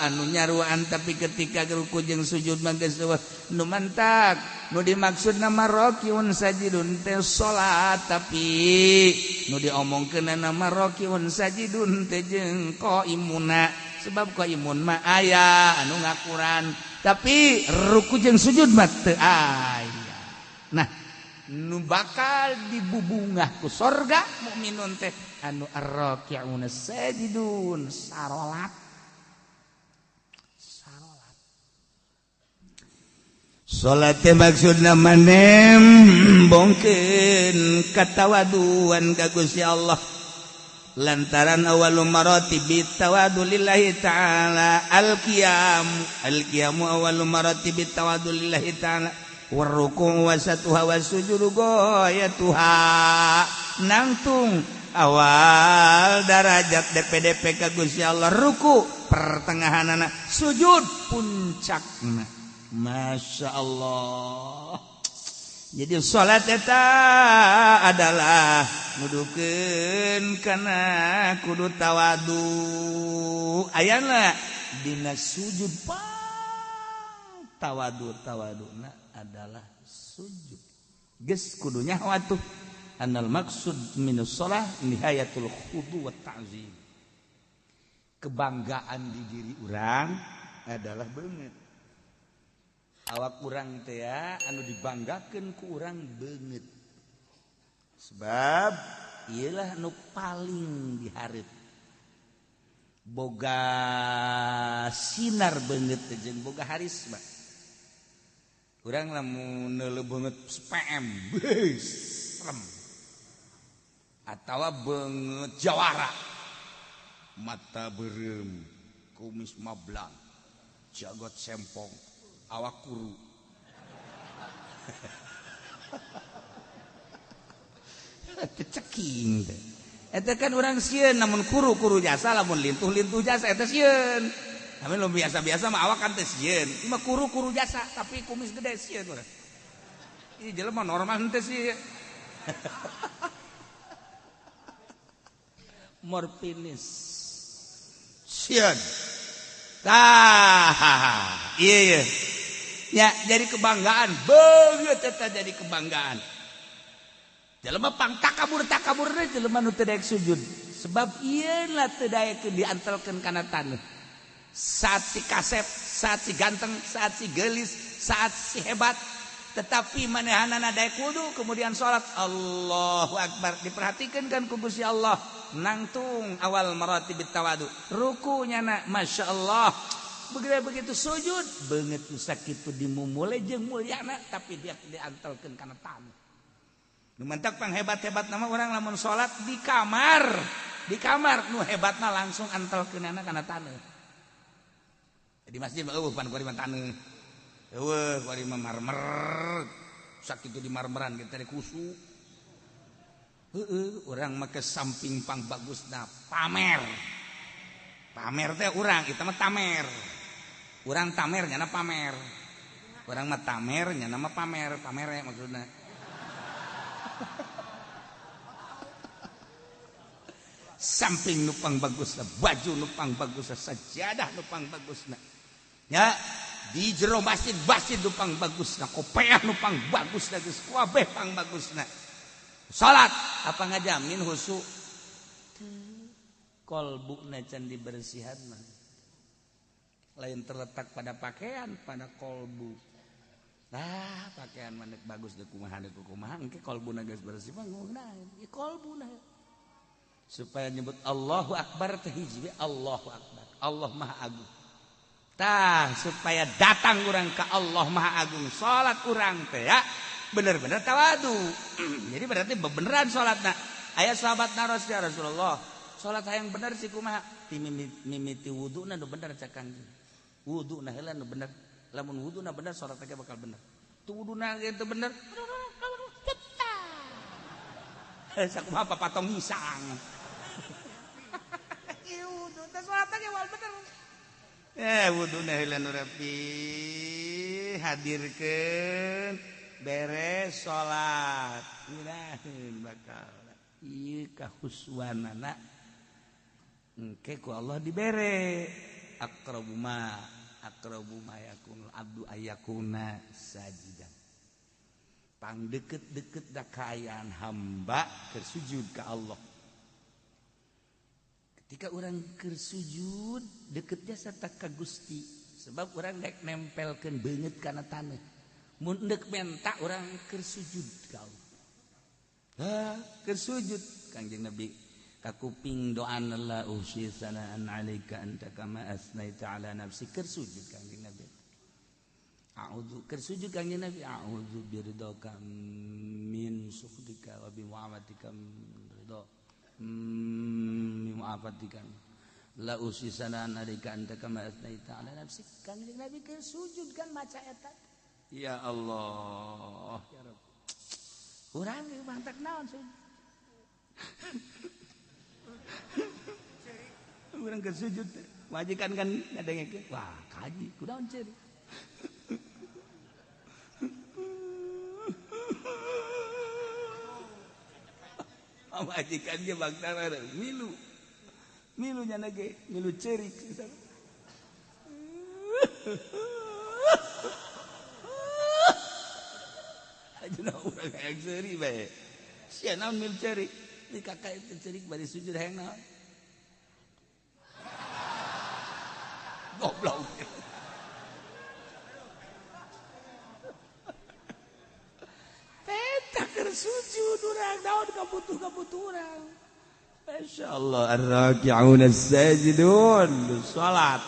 anu nyaruan, tapi ketika ruku jeung sujud mah geus eueuh nu mantak. Nu dimaksud nama rakiun sajidun teh salat, tapi nu diomongkeun nama rakiun sajidun teh jeung qaimuna, sebab qaimun mah aya anu ngakuran, tapi ruku jeung sujud mah teu aya. Nah, nu bakal dibubungah ku sorga mukminun teh anu arraki'una sajidun sarolat. Sarolat. Salat teh maksudna manem bongkeun katawaduan ka Gusti Allah. Lantaran awwalu maratibi tawadu lillahi ta'ala al-qiyam. Al-qiyamu awwalu maratibi tawadu lillahi ta'ala. Warruku wasatuha wasujudu goyatuha. Nangtung awal darajat DPDP ka Gusti Allah ruku pertengahanana, sujud puncakna. Masya Allah. Jadi salat eta adalah nudukeun kana kudu tawadu. Ayana dina sujud pang tawadu tawaduna adalah sujud. Geus kudunya watuh anal maksud minus shalah nihayatul khudu wa ta'zim. Kebanggaan di diri urang adalah beungeut. Awak urang teh anu dibanggakeun ku urang beungeut. Sebab ieulah nu paling dihareup. Boga sinar beungeut teh jeung boga harisma. Urang lamun neuleuh beungeut PM, beuh, serem. Atawa beungeut jawara. Mata beureum, kumis mablang, jagot sempong, awak kuru. Teceking teh. Eta kan urang sieun namun kuru-kuru jasa lamun lintuh-lintuh jasa eta sieun. Tapi lu biasa-biasa mah awak kan teh sieun. Ieu mah kuru-kuru jasa tapi kumis gede sieun urang. Ieu jelema normal henteu sih. Morfinis. Sieun. Tah, iya iya. Ya, jadi kebanggaan, beungeut eta jadi kebanggaan. Jelema pang takabur-takaburna jelema nu teu daek sujud. Sebab ieu lah teu daek diantelkeun kana taneuh. Saat si kasep, saat si ganteng, saat si geulis, saat si hebat, tetapi manehanana daek wudu kemudian salat Allahu Akbar diperhatikeun kan ku Gusti Allah. Nangtung awal maratibit tawadu. Rukunya na Masya Allah. Begitu sujud beungeut nu sakitu dimumule jeung mulyana tapi dia diantelkeun kana taneuh. Nu mantak panghebat-hebat nama orang lamun salat di kamar. Di kamar nu hebatna langsung antelkeunana kana taneuh. Di masjid mah eueuh pan kuari mah taneuh. Eueuh kuari mah marmer. Sakitu di marmeran ge teh kusu. Heeh, urang mah ke samping pang bagusna pamer. Pamer teh urang, eta mah tamer. Urang tamer nyana pamer. Urang mah tamer nyana mah pamer, pamere maksudna. Samping nupang bagusna, baju nupang bagusna, sajadah nupang bagusna. Ya, di jero masjid masjid nupang bagusna, kopeah nupang bagusna, geus kabeh pang bagusna. Salat apa ngajamin khusyuk? Kolbuna can dibersihan mah. Lain terletak pada pakaian, pada kolbu. Nah, pakaian mah bagus deuk kumaha deuk kumaha engke kolbuna geus bersih mah ngeunaheun. Ieu kolbuna. Supaya nyebut Allahu Akbar teh hiji Allahu Akbar. Allah Maha Agung. Tah supaya datang urang ka Allah Maha Agung, salat urang teh ya bener-bener tawadu. Jadi berarti beneran salatna. Aya sahabat naros ya Rasulullah, salat hayang bener sih kumaha? Ti mimiti wuduna nu bener cak Kangjeng. Wuduna heula nu bener. Lamun wuduna bener salat teh bakal bener. Tu wuduna ge teu bener. Sakumaha papatong ngisang. Ieu wudu teh salat ge wal bener. Wuduna heula nu rapi hadirkeun beres salat. Ngeunaheun bakal. Ieu kahuswanana engke ku Allah dibere aqrabu ma yakunul abdu ayakuna sajidan. Pang deket-deket da kaayaan hamba keur sujud ka Allah. Ketika orang keur sujud deketnya serta ka Gusti, sebab orang dek nempelkeun beungeut kana taneuh. Mun deuk menta orang keur sujud ka Allah. Ha, keur sujud Kangjeng Nabi kakuping doan la usi sanaan alaika anta kama asnaita ala nafsi keur sujud Kangjeng Nabi. A'udzu keur sujud Kangjeng Nabi a'udzu biridhaka min sukhtika wa bi mu'afatika ridha min mu'afatika la usi sanaan alaika anta kama asnaita ala nafsi. Kangjeng Nabi keur sujud kan maca eta. Ya Allah ya Rabb. Urang ge mantak naon sujud. Urang keur sujud majikan kan ngadengekeun wah kaji kunaon ceurik. Majikan ge bangsa milu milu nya ge milu ceurik. Ajeuna urang hayang seuri bae. Sia naon milu ceurik? Di kakak itu ceurik bari sujud hayang naon? Goblok. Peta keur sujud urang naon kabutuh-kabutuh urang. Masyaallah ar-raki'un as-sajidun salat.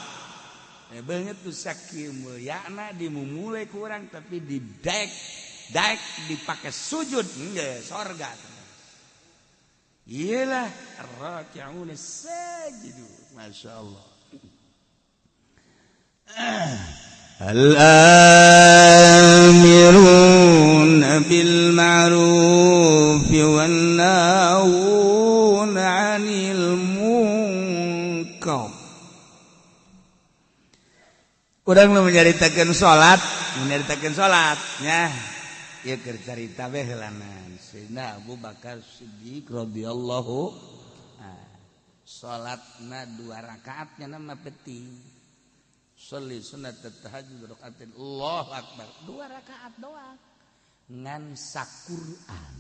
Beungeut tu sakieu mulyana dimumule ku urang tapi didek daek dipakai sujud enggak sorga. Iyalah ar-raki'un as-sajidun. Masyaallah. Al-amiruna bil ma'ruf wan nahuna 'anil munkar. Urang nu menyaritakeun salat, nya. Ieu keur carita bae heulanan. Sayyidina Abu Bakar Siddiq radhiyallahu salatna 2 rakaat nya mah penting. Sholli sunat tahajud rakaatin Allahu akbar. 2 rakaat doang. Ngan saquran.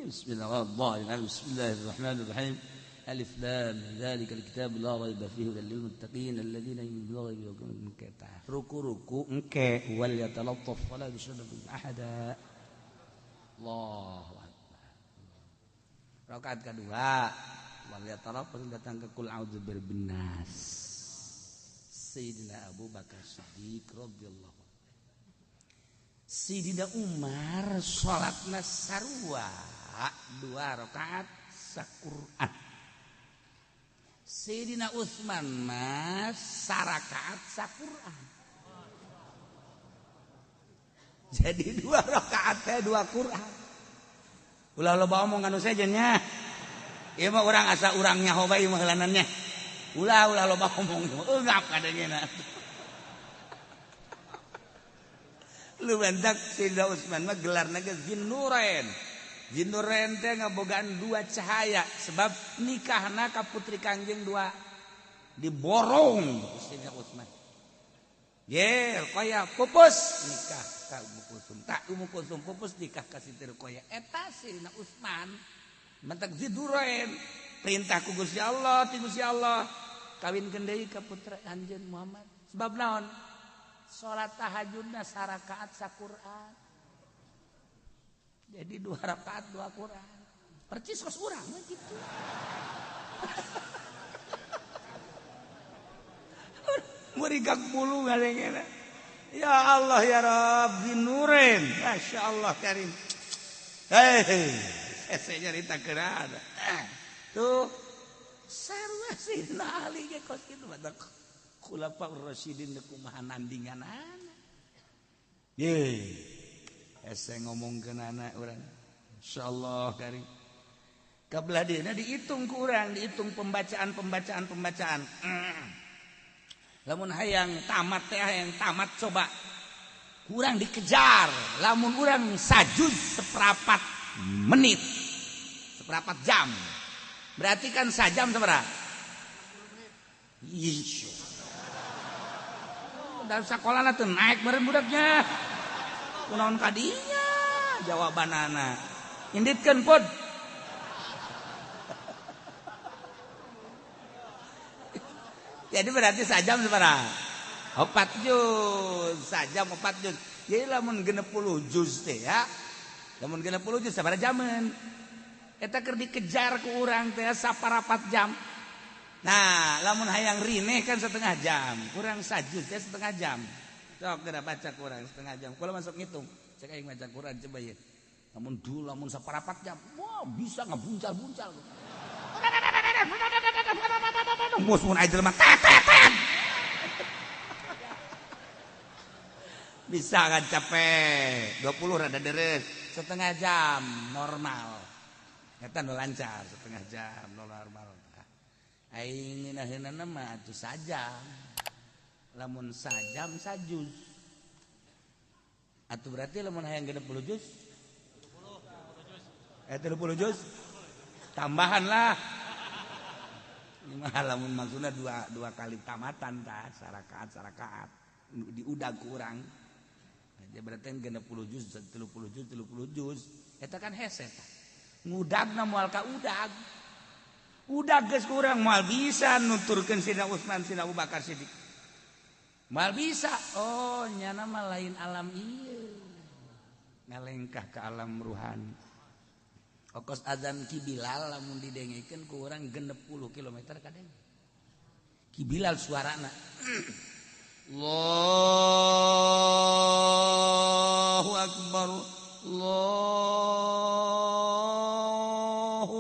Bismillahirrahmanirrahim. Bismillahirrahmanirrahim. Alif lam dzalika alkitab la raiba fihi hudal lil muttaqin alladziina yu'minuuna bil ghaibi wa yuqimuna ruku-ruku engke wal yatalattaf wala yushriku ahada. Allahu akbar. Rakaat kedua wal yatalattaf datang ke kul a'udzu birabbin nas. Sayyidina Abu Bakar Siddiq radhiyallahu anhu. Sayyidina Umar salatna sarua 2 rakaat saquran. Sayyidina Utsman mah sarakaat saquran. Jadi 2 rakaat teh 2 Quran. Ulah loba omong anu sejen nya. Ieu mah urang asa urang nyaho bae mah heulanannya. Ulah ulah loba omong eungap kadangena. Lu bentak Sayyidina Utsman mah gelarna ge Zinnurain. Zinnurain teh ngabogaan 2 cahaya sebab nikahna ka putri Kangjeng 2 diborong Sayyidina Utsman. Ye, Ruqayyah pupus nikah ka Ummu Kulsum. Tak Ummu Kulsum pupus nikah ka Siti Ruqayyah. Eta Sayyidina Utsman mentak Zinnurain perintah ku Gusti Allah, ti Gusti Allah kawinkeun deui ka putra anjeun Muhammad. Sebab naon? Salat tahajudna sarakaat saquran. Jadi 2 rakaat 2 Quran. Percis kos urang mah kitu. Murigak bulu ngadengena. Ya Allah ya Rabbi nurin. Masya Allah karim. Hei, saya nyarita kerana. Tuh, sarua Sayyidina Ali ge kos kitu batak. Khulafaur Rasyidin kumaha nandinganana. Ye. Hese ngomongkeun anak urang. Insyaallah kari. Kabelah dieuna dihitung ku urang, dihitung pembacaan. Lamun hayang tamat teh hayang tamat coba. Kurang dikejar, lamun urang sajuz seperempat menit. Seperempat jam. Berarti kan sajam sabaraha? Ih. Dalam sekolah tuh naik meureun budaknya. Kunaon kadinya jawabanana. Inditkeun pod. Jadi berarti sajam sabaraha? 4 juz, sajam 4 juz. Jadi lamun 60 juz teh ya. Lamun 60 juz sabaraha jaman? Eta keur dikejar ku urang teh saparapat jam. Nah, lamun hayang rineh kan setengah jam, kurang sajuz teh setengah jam. Sok geura baca kurang setengah jam. Kula masuk ngitung, cek aing maca Quran coba ye. Lamun dulu lamun saparapat jam, wah bisa ngebuncal-buncal. Mus mun aing jelema tet tet tet. Bisa kan capek. 20 rada deres, setengah jam normal. Eta nu lancar setengah jam normal. Aing ngeunaheunana mah atuh sajam. Lamun sajam sajuz. Atuh berarti lamun hayang 60 juz? 30 juz. Tambahan lah. Ini mah lamun maksudna dua kali tamatan tah, sarakaat diudag ku urang. Jadi berarti 60 juz, 30 juz, 30 juz. Eta kan hese tah. Ngudagna moal ka udag. Udag geus kurang moal bisa nuturkeun Sidina Utsman, Sidina Abu Bakar Siddiq. Moal bisa. Oh, nyana mah lain alam ieu. Ngalengkah ke alam ruhani. Okos azan Ki Bilal lamun didengekeun ku urang 60 km kadeng. Ki Bilal suarana. Allahu akbar. Allahu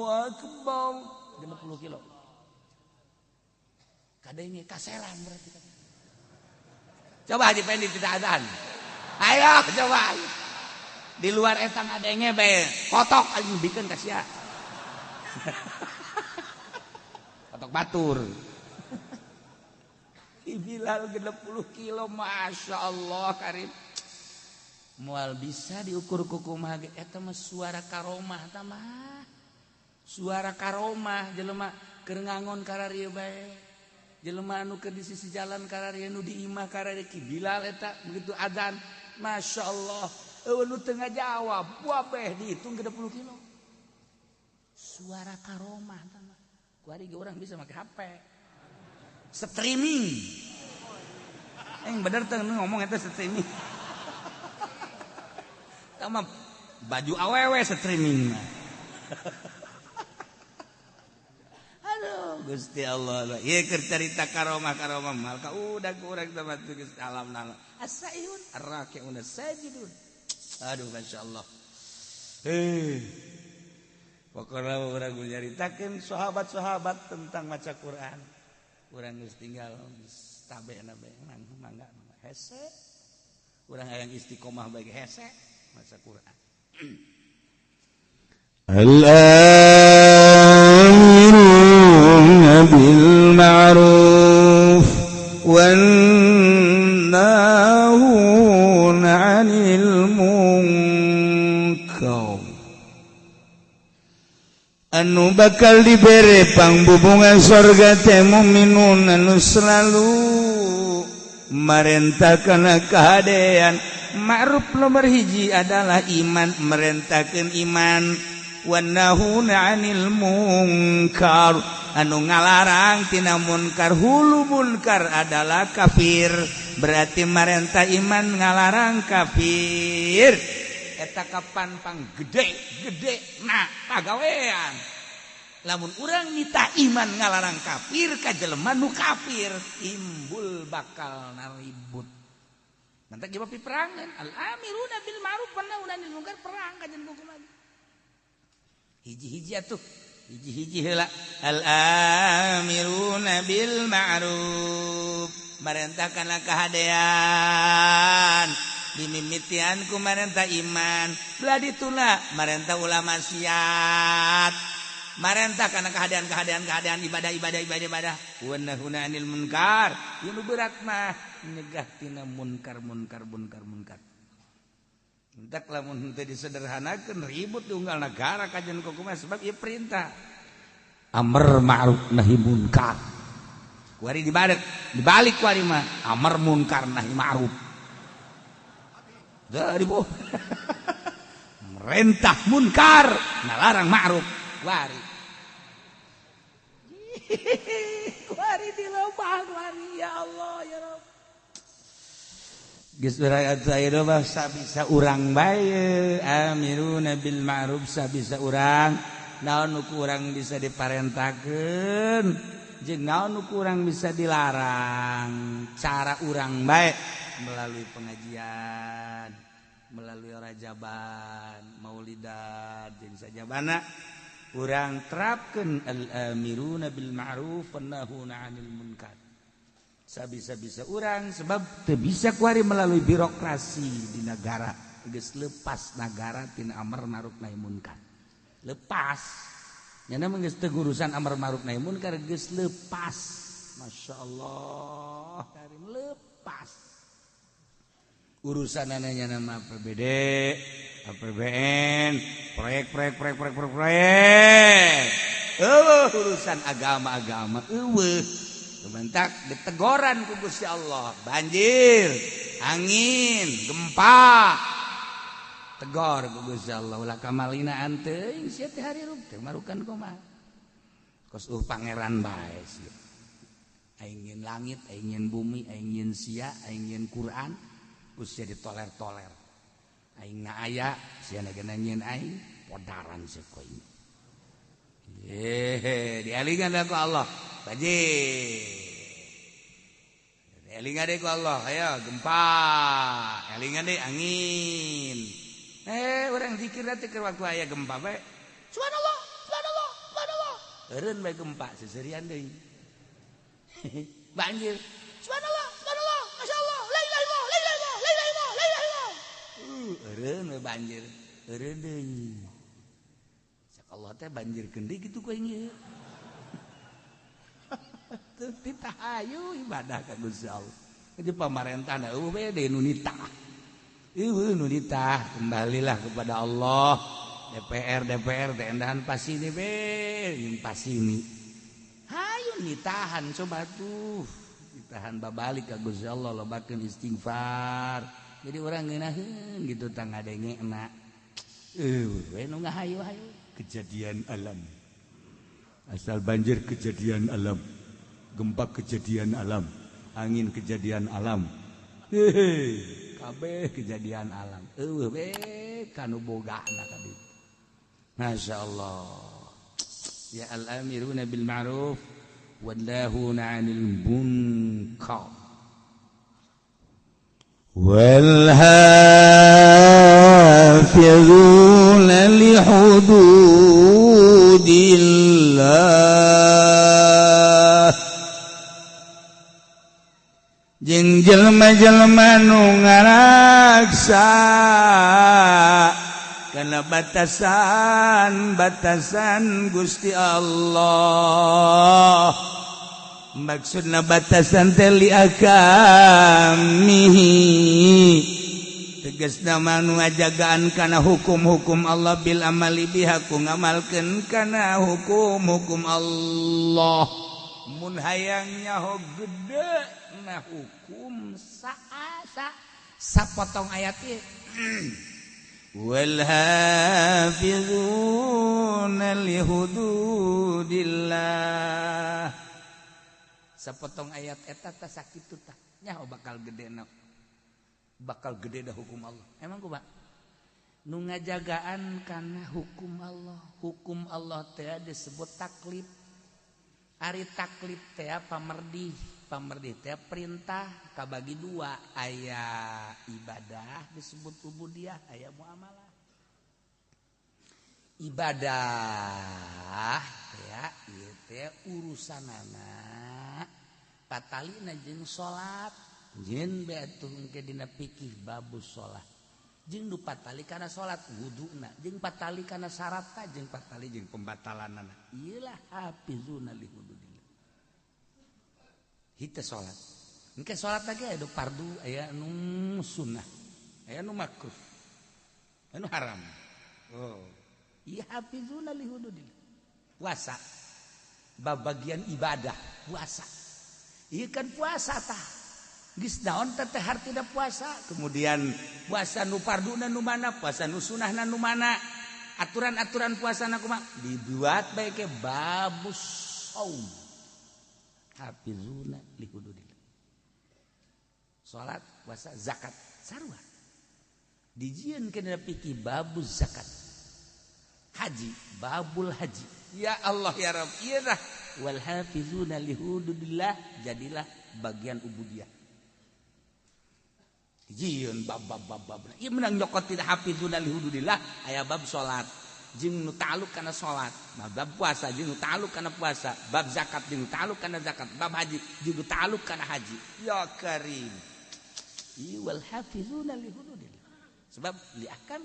akbar. 60 kilo. Kadenge kaselan berarti. Coba Haji Pendi tidak azan. Ayo coba. Di luar etang adenge bae kotok anjing bikeun ka sia. Kotok batur. Bilal 60 kilo, Masya Allah karim. Moal bisa diukur ku kumaha ge eta mah suara karomah ta mah. Suara karomah jelema keur ngangon kararieu bae. Jelema anu keur di sisi jalan kararieu nu di imah kararieu Ki Bilal eta begitu adzan, Masya Allah. Nu teu ngajawab, wabeh dihitung 60 kilo. Suara karomah ta mah. Kuari ge urang bisa make HP. Streaming. Yang bener teh ngomong eta streaming. Tama baju awewe streaming mah. Aduh Gusti Allah. Ieu keur carita karomah-karomah mal ka udah kurang teh Gusti alam nala. As-saihun ar-raki'un as-sajidun. Aduh masyaallah. Pokokna urang nyaritakeun sahabat-sahabat tentang maca Quran. Urang geus tinggal tabe na bae mangga hese. Urang hayang istiqomah bae hese maca Quran.
Al-amiruna bil ma'ruf wan nahuna 'anil munkar. Anu bakal dibere pangbubungan sorga teh mukminun anu selalu marentahkeun kahadean. Ma'ruf nomor hiji adalah iman, merentahkeun iman. Wan nahuna 'anil munkar, anu ngalarang tina munkar. Hulu munkar adalah kafir, berarti marentah iman ngalarang kafir. Eta kapan pang gede-gede nah pagawean. Lamun urang nita iman ngalarang kafir ka jelema nu kafir timbul bakal naribut. Nanti jawab peperangan al amiruna bil ma'ruf wa nahuna 'anil munkar, perang ka jeung hukum. Hiji-hiji atuh, hiji-hiji heula. Al amiruna bil ma'ruf, Marentah kana kahadean dimimitian ku marentah iman belah dituna marentah ulah maksiat marentah kana kahadean-kahadean-kahadean ibadah-ibadah ibadah-ibadah wa nahuna anil munkar ieu nu berat mah nyegah tina munkar munkar munkar munkar. Entak lamun henteu disederhanakeun ribut di unggal negara kajian kumaha sebab ieu perintah amar ma'ruf nahi munkar. Kuari dibalik, dibalik kuari mah amar munkar nahi ma'ruf. Dari bu. Merentah munkar, ngalarang ma'ruf. Kuari. Kuari dilobah kuari ya Allah ya Rabb. Geus urang aya mah sabisa urang bae amiruna bil ma'ruf sabisa urang naon nu kurang bisa diparentakeun jeung naon nu kurang bisa dilarang cara urang bae melalui pengajian melalui rajaban maulidan jeung sajabana urang terapkeun al amiruna bil ma'ruf wan nahuna 'anil munkar. Sabisa-bisa urang sebab teu bisa kuari melalui birokrasi di negara geus lepas negara tina amar ma'ruf nahi munkar lepas nyana mah geus teu urusan amar ma'ruf nahi munkar geus lepas masyaallah karim lepas urusanana nyana mah APBD APBN proyek proyek proyek proyek proyek proyek eueuh urusan agama-agama eueuh. Bentak ditegoran ku Gusti Allah banjir angin gempa tegor ku Gusti Allah ulah kamalina teuing sia teh harirup teh marukan kumaha kos pangeran bae sia aing nyeun langit aing nyeun bumi aing nyeun sia aing nyeun Quran ku sia ditoler-toler aing na aya sia na nyeun aing podaran sia koin ye dialingan ku Allah banjir elingan deh ku Allah ayo gempa elingan deh angin orang zikir nanti ke waktu aya gempa bae subhanallah subhanallah subhanallah eureun bae gempa seserian deui banjir subhanallah subhanallah masyaallah la ilaha illallah la ilaha illallah la ilaha illallah la ilaha illallah eureun bae banjir eureun deui cak Allah teh banjirkeun deui kitu ku aing ieu. Titahayu ibadah ka Gusti Allah. Jadi pamarentah eueuh we deui nu nitah. Eueuh nu nitah, kembalilah kepada Allah. DPR DPR teh endahan pasini be, jeung pasini. Hayu nitahan coba tuh. Ditahan babalik ka Gusti Allah lobakeun istighfar. Jadi urang ngeunaheun gitu tah ngadengena. Eueuh we nu ngahayu-hayu
kejadian alam. Asal banjir kejadian alam. Gempa kejadian alam, angin kejadian alam, hehe, kabeh kejadian alam. Eueuh we kanu bogana kabeh. Masya Allah. Ya al-amiruna bil ma'ruf wan nahuna 'anil munkar.
Wal hafizuna li hududillah. Jeung jelema-jelema nu ngaraksa kana batasan-batasan Gusti Allah. Maksudna batasan teh li akamihi tegasna mah nu ngajagaan kana hukum-hukum Allah bil amali biha ku ngamalkeun kana hukum-hukum Allah. Mun hayang nyaho gede nah hukum sa sapotong ayat ieu wal hafizuna li hududillah sapotong ayat eta tah sakitu tah nyaho bakal gedena bakal gede dah hukum Allah. Emang kumaha nu ngajagaan kana hukum Allah. Hukum Allah teh disebut taklif. Ari taklif teh pamerdih. Pamerdih teh perintah kabagi dua, aya ibadah disebut ubudiyah, aya muamalah. Ibadah teh ieu teh urusanana
Patalina jeung salat jeung bae atuh engke dina fikih babus salat. Jeung nu patali kana salat wuduna, jeung patali kana syaratna, jeung patali jeung pembatalanana. Ieu lah hafizuna li hududillah. Hita salat. Engke salat lagi aya nu fardu, aya nu sunnah, aya nu makruh, aya nu haram. Oh, ieu hafizuna li hududillah. Puasa babagian ibadah puasa. Ieu kan puasa tah. Geus naon teh hartina puasa? Kemudian puasa nu farduna nu mana, puasa nu sunahna nu mana? Aturan-aturan puasana kumaha? Dibuat bae ke babus saum. Hafizuna li hududillah. Salat, puasa, zakat sarua. Dijieun kana fikih babuz zakat. Haji, babul haji. Ya Allah ya Rabb, ieu tah wal hafizuna li hududillah jadilah bagian ubudiyah. Jieun bab bab bab bab. Ieu menang nyokot tidak hafizuna li hududillah aya bab salat jeung nu ta'alluq kana salat, bab puasa jeung nu ta'alluq kana puasa, bab zakat jeung nu ta'alluq kana zakat, bab haji jeung nu ta'alluq kana haji. Ya Karim. Ieu wal hafizuna li hududillah. Sebab li ahkam.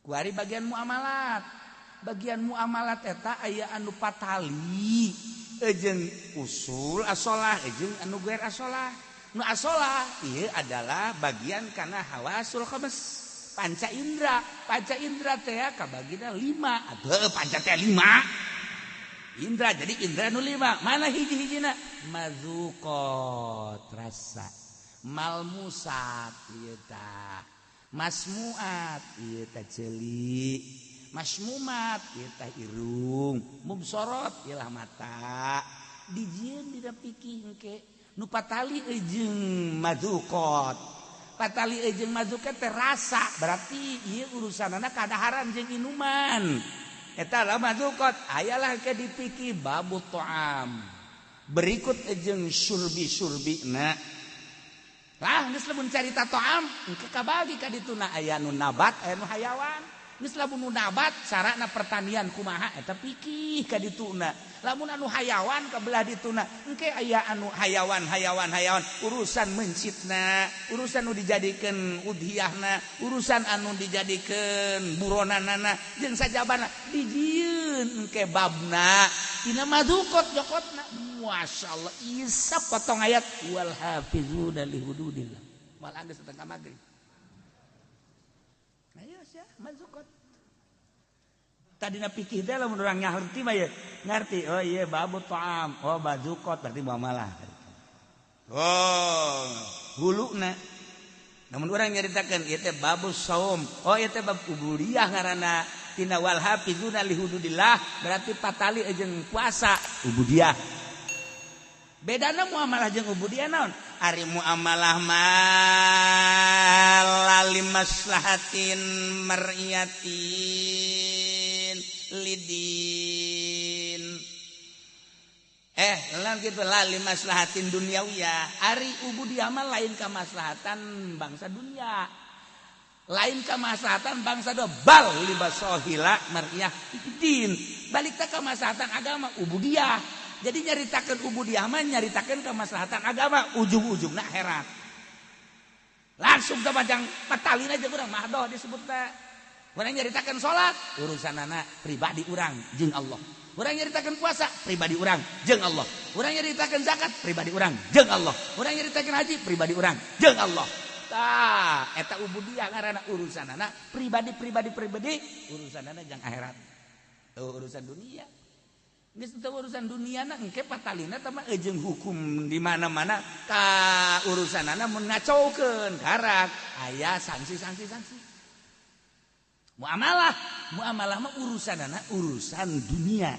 Kuari bagian muamalat. Bagian muamalat eta aya anu patali jeung usul asolah jeung anu guer asolah. Nu asolah ieu adalah bagian kana hawasul khams, panca indra. Panca indra teh kabagina 5. Atuh panca teh 5. Indra jadi indra nu 5. Mana hiji-hijina? Mazuqat rasa, malmusat ieu tah, masmuat ieu tah ceuli, masmumat ieu tah irung, mubsorot ieu lah mata. Dijieun dina fikih engke nu patali jeung mazuqat. Patali jeung mazuqat teh rasa, berarti ieu urusanana kadaharan jeung inuman. Eta lah mazuqat, ayalah ke dipikir babu ta'am. Berikut jeung surbi-surbina. Lah geus lamun carita ta'am engke kabagi ka dituna aya nu nabat, aya nu hayawan. Geus lamun nu nabat carana pertanian kumaha eta pikih ka dituna. Lamun anu hayawan ka belah dituna engke aya anu hayawan hayawan hayawan urusan mencitna, urusan nu dijadikeun udhiyahna, urusan anu dijadikeun buronanana jeung sajabana dijieun engke babna tina mazukot jokotna. Masyaallah isap potong ayat wal hafizuna li hududillah. Malah geus setengah magrib. Ayo sia mazukot. Tadina pikir teh lamun urang ngarti mah ye, ngarti. Oh iya babu ta'am, oh bazukot berarti muamalah. Oh, huluna. Namun urang nyaritakeun ieu teh babu saum. Oh ieu teh bab ubudiyah ngaranna. Tina wal hafizuna li hududillah berarti patali jeung puasa ubudiyah. Bedana muamalah jeung ubudiyah naon? Ari muamalah mah lali maslahatin mar'iyatin lidin. Lan kitu lali maslahatin duniawiyah. Ari ubudiyah mah lain kamaslahatan bangsa dunia. Lain kamaslahatan bangsa do bal libasohila mar'iyah din. Balik teh kamaslahatan agama ubudiyah. Jadi nyaritakeun ubudiyah mah nyaritakeun kemaslahatan agama ujung-ujungna akhirat. Langsung ke panjang patalin aja urang mahdoh disebutna. Urang nyaritakeun salat urusanana pribadi urang jeung Allah. Urang nyaritakeun puasa pribadi urang jeung Allah. Urang nyaritakeun zakat pribadi urang jeung Allah. Urang nyaritakeun haji pribadi urang jeung Allah. Tah eta ubudiyah ngaranna urusanana pribadi pribadi pribadi urusanana jeung akhirat. Urusan dunia. Geus teu urusan dunia na engke patalina tah mah jeung hukum di mana-mana ka urusanana mun ngacaukeun karak aya sanksi-sanksi sanksi. Muamalah, muamalah mah urusanana urusan dunia.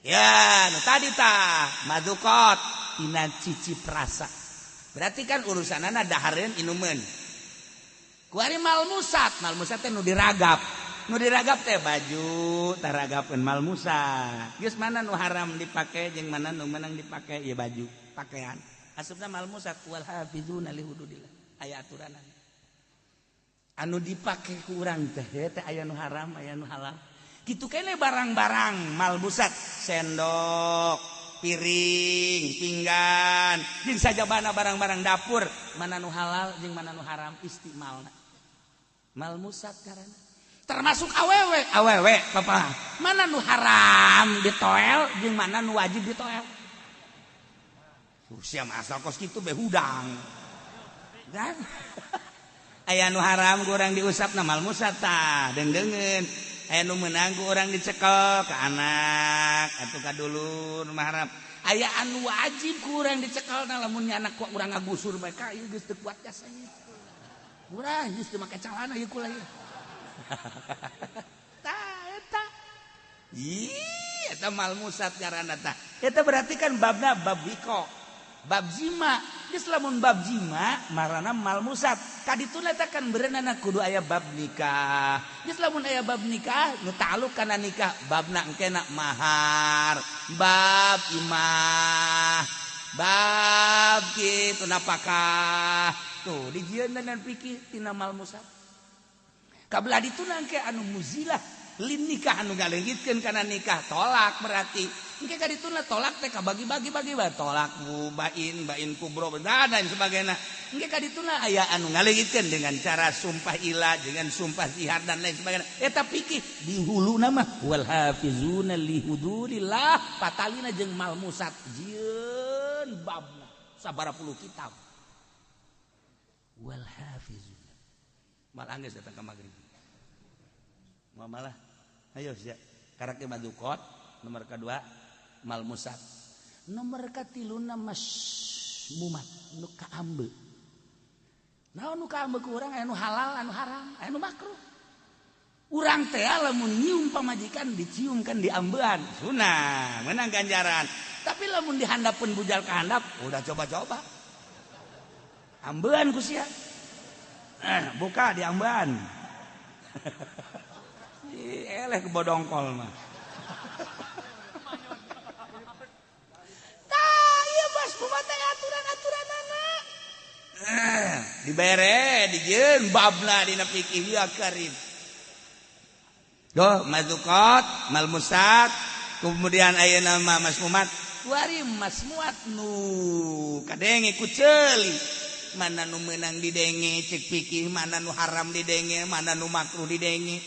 Ya, nu tadi tah mazukot tina cicip rasa. Berarti kan urusanana dahareun inumeun. Kuari malmusat, malmusat teh nu diragap. Nu diragap teh baju taragapeun malmusa. Geus mana nu haram dipake jeung mana nu menang dipake ieu baju, pakaian. Asupna malmusat wal hafizuna li hududillah. Aya aturanana. Anu dipake ku urang teh teh aya nu haram, aya nu halal. Kitu keneh barang-barang malmusat, sendok,
piring, pinggan, jeung sajabana barang-barang dapur, mana nu halal jeung mana nu haram istimalna. Malmusat karana. Termasuk awewe, awewe papa. Mana nu haram ditoel jeung mana nu wajib ditoel. Sia mah asal kos kitu be hudang. Dan aya nu haram ku urang diusapna malmusat tah, deung-deungeun. Aya nu meunang ku urang dicekel ka anak atuh ka dulur mah haram. Aya anu wajib ku urang dicekelna lamun nya anak ku urang ngagusur bae ka ieu geus teu kuat jasa ieu. Urang geus teu make calana ieu kula ieu. Tah eta. Ih, eta malmusat ngaranna tah. Eta berarti kan babna bab wiko. Bab jima. Geus lamun bab jima marana malmusat. Kadituna eta kan berenana kudu aya bab nikah. Geus lamun aya bab nikah nu ta'alluq kana nikah babna engkena mahar, bab imah, bab kitu napakah. Tuh dijieun dan pikir tina malmusat. Kabelah dituna engke anu muzilah lin nikah anu ngaleungitkeun kana nikah tolak berarti. Engke ka dituna tolak teh kabagi-bagi-bagi bae tolak bain bain kubro dan lain sebagainya. Engke ka dituna aya anu ngaleungitkeun dengan cara sumpah ila, dengan sumpah zihar dan lain sebagainya. Eta pikir di huluna mah wal hafizuna li hududillah patalina jeung malmusat jieun babna sabaraha puluh kitab. Wal hafizuna. Mal anggeus datang ka magrib. Malah ayo sia karakter madukot nomor kedua malmusat nomor katiluna masmumat nu kaambe. Naon nu kaambe ku urang aya nu halal anu haram aya nu makruh. Urang teh lamun nyium pamajikan dicium kan diambean sunah menang ganjaran. Tapi lamun dihandapeun bujal ka handap udah coba-coba ambean ku sia. Buka diambean. Eleh kebodongkol mah. Tah ieu bos kumaha teh aturan-aturanana. Dibere dijieun babna dina fikih ya karim. Doh mazukot malmusat kemudian ayeuna mah masmumat kuari masmuat nu kadenge ku ceuli. Mana nu meunang didenge cek fikih, mana nu haram didenge, mana nu makruh didenge.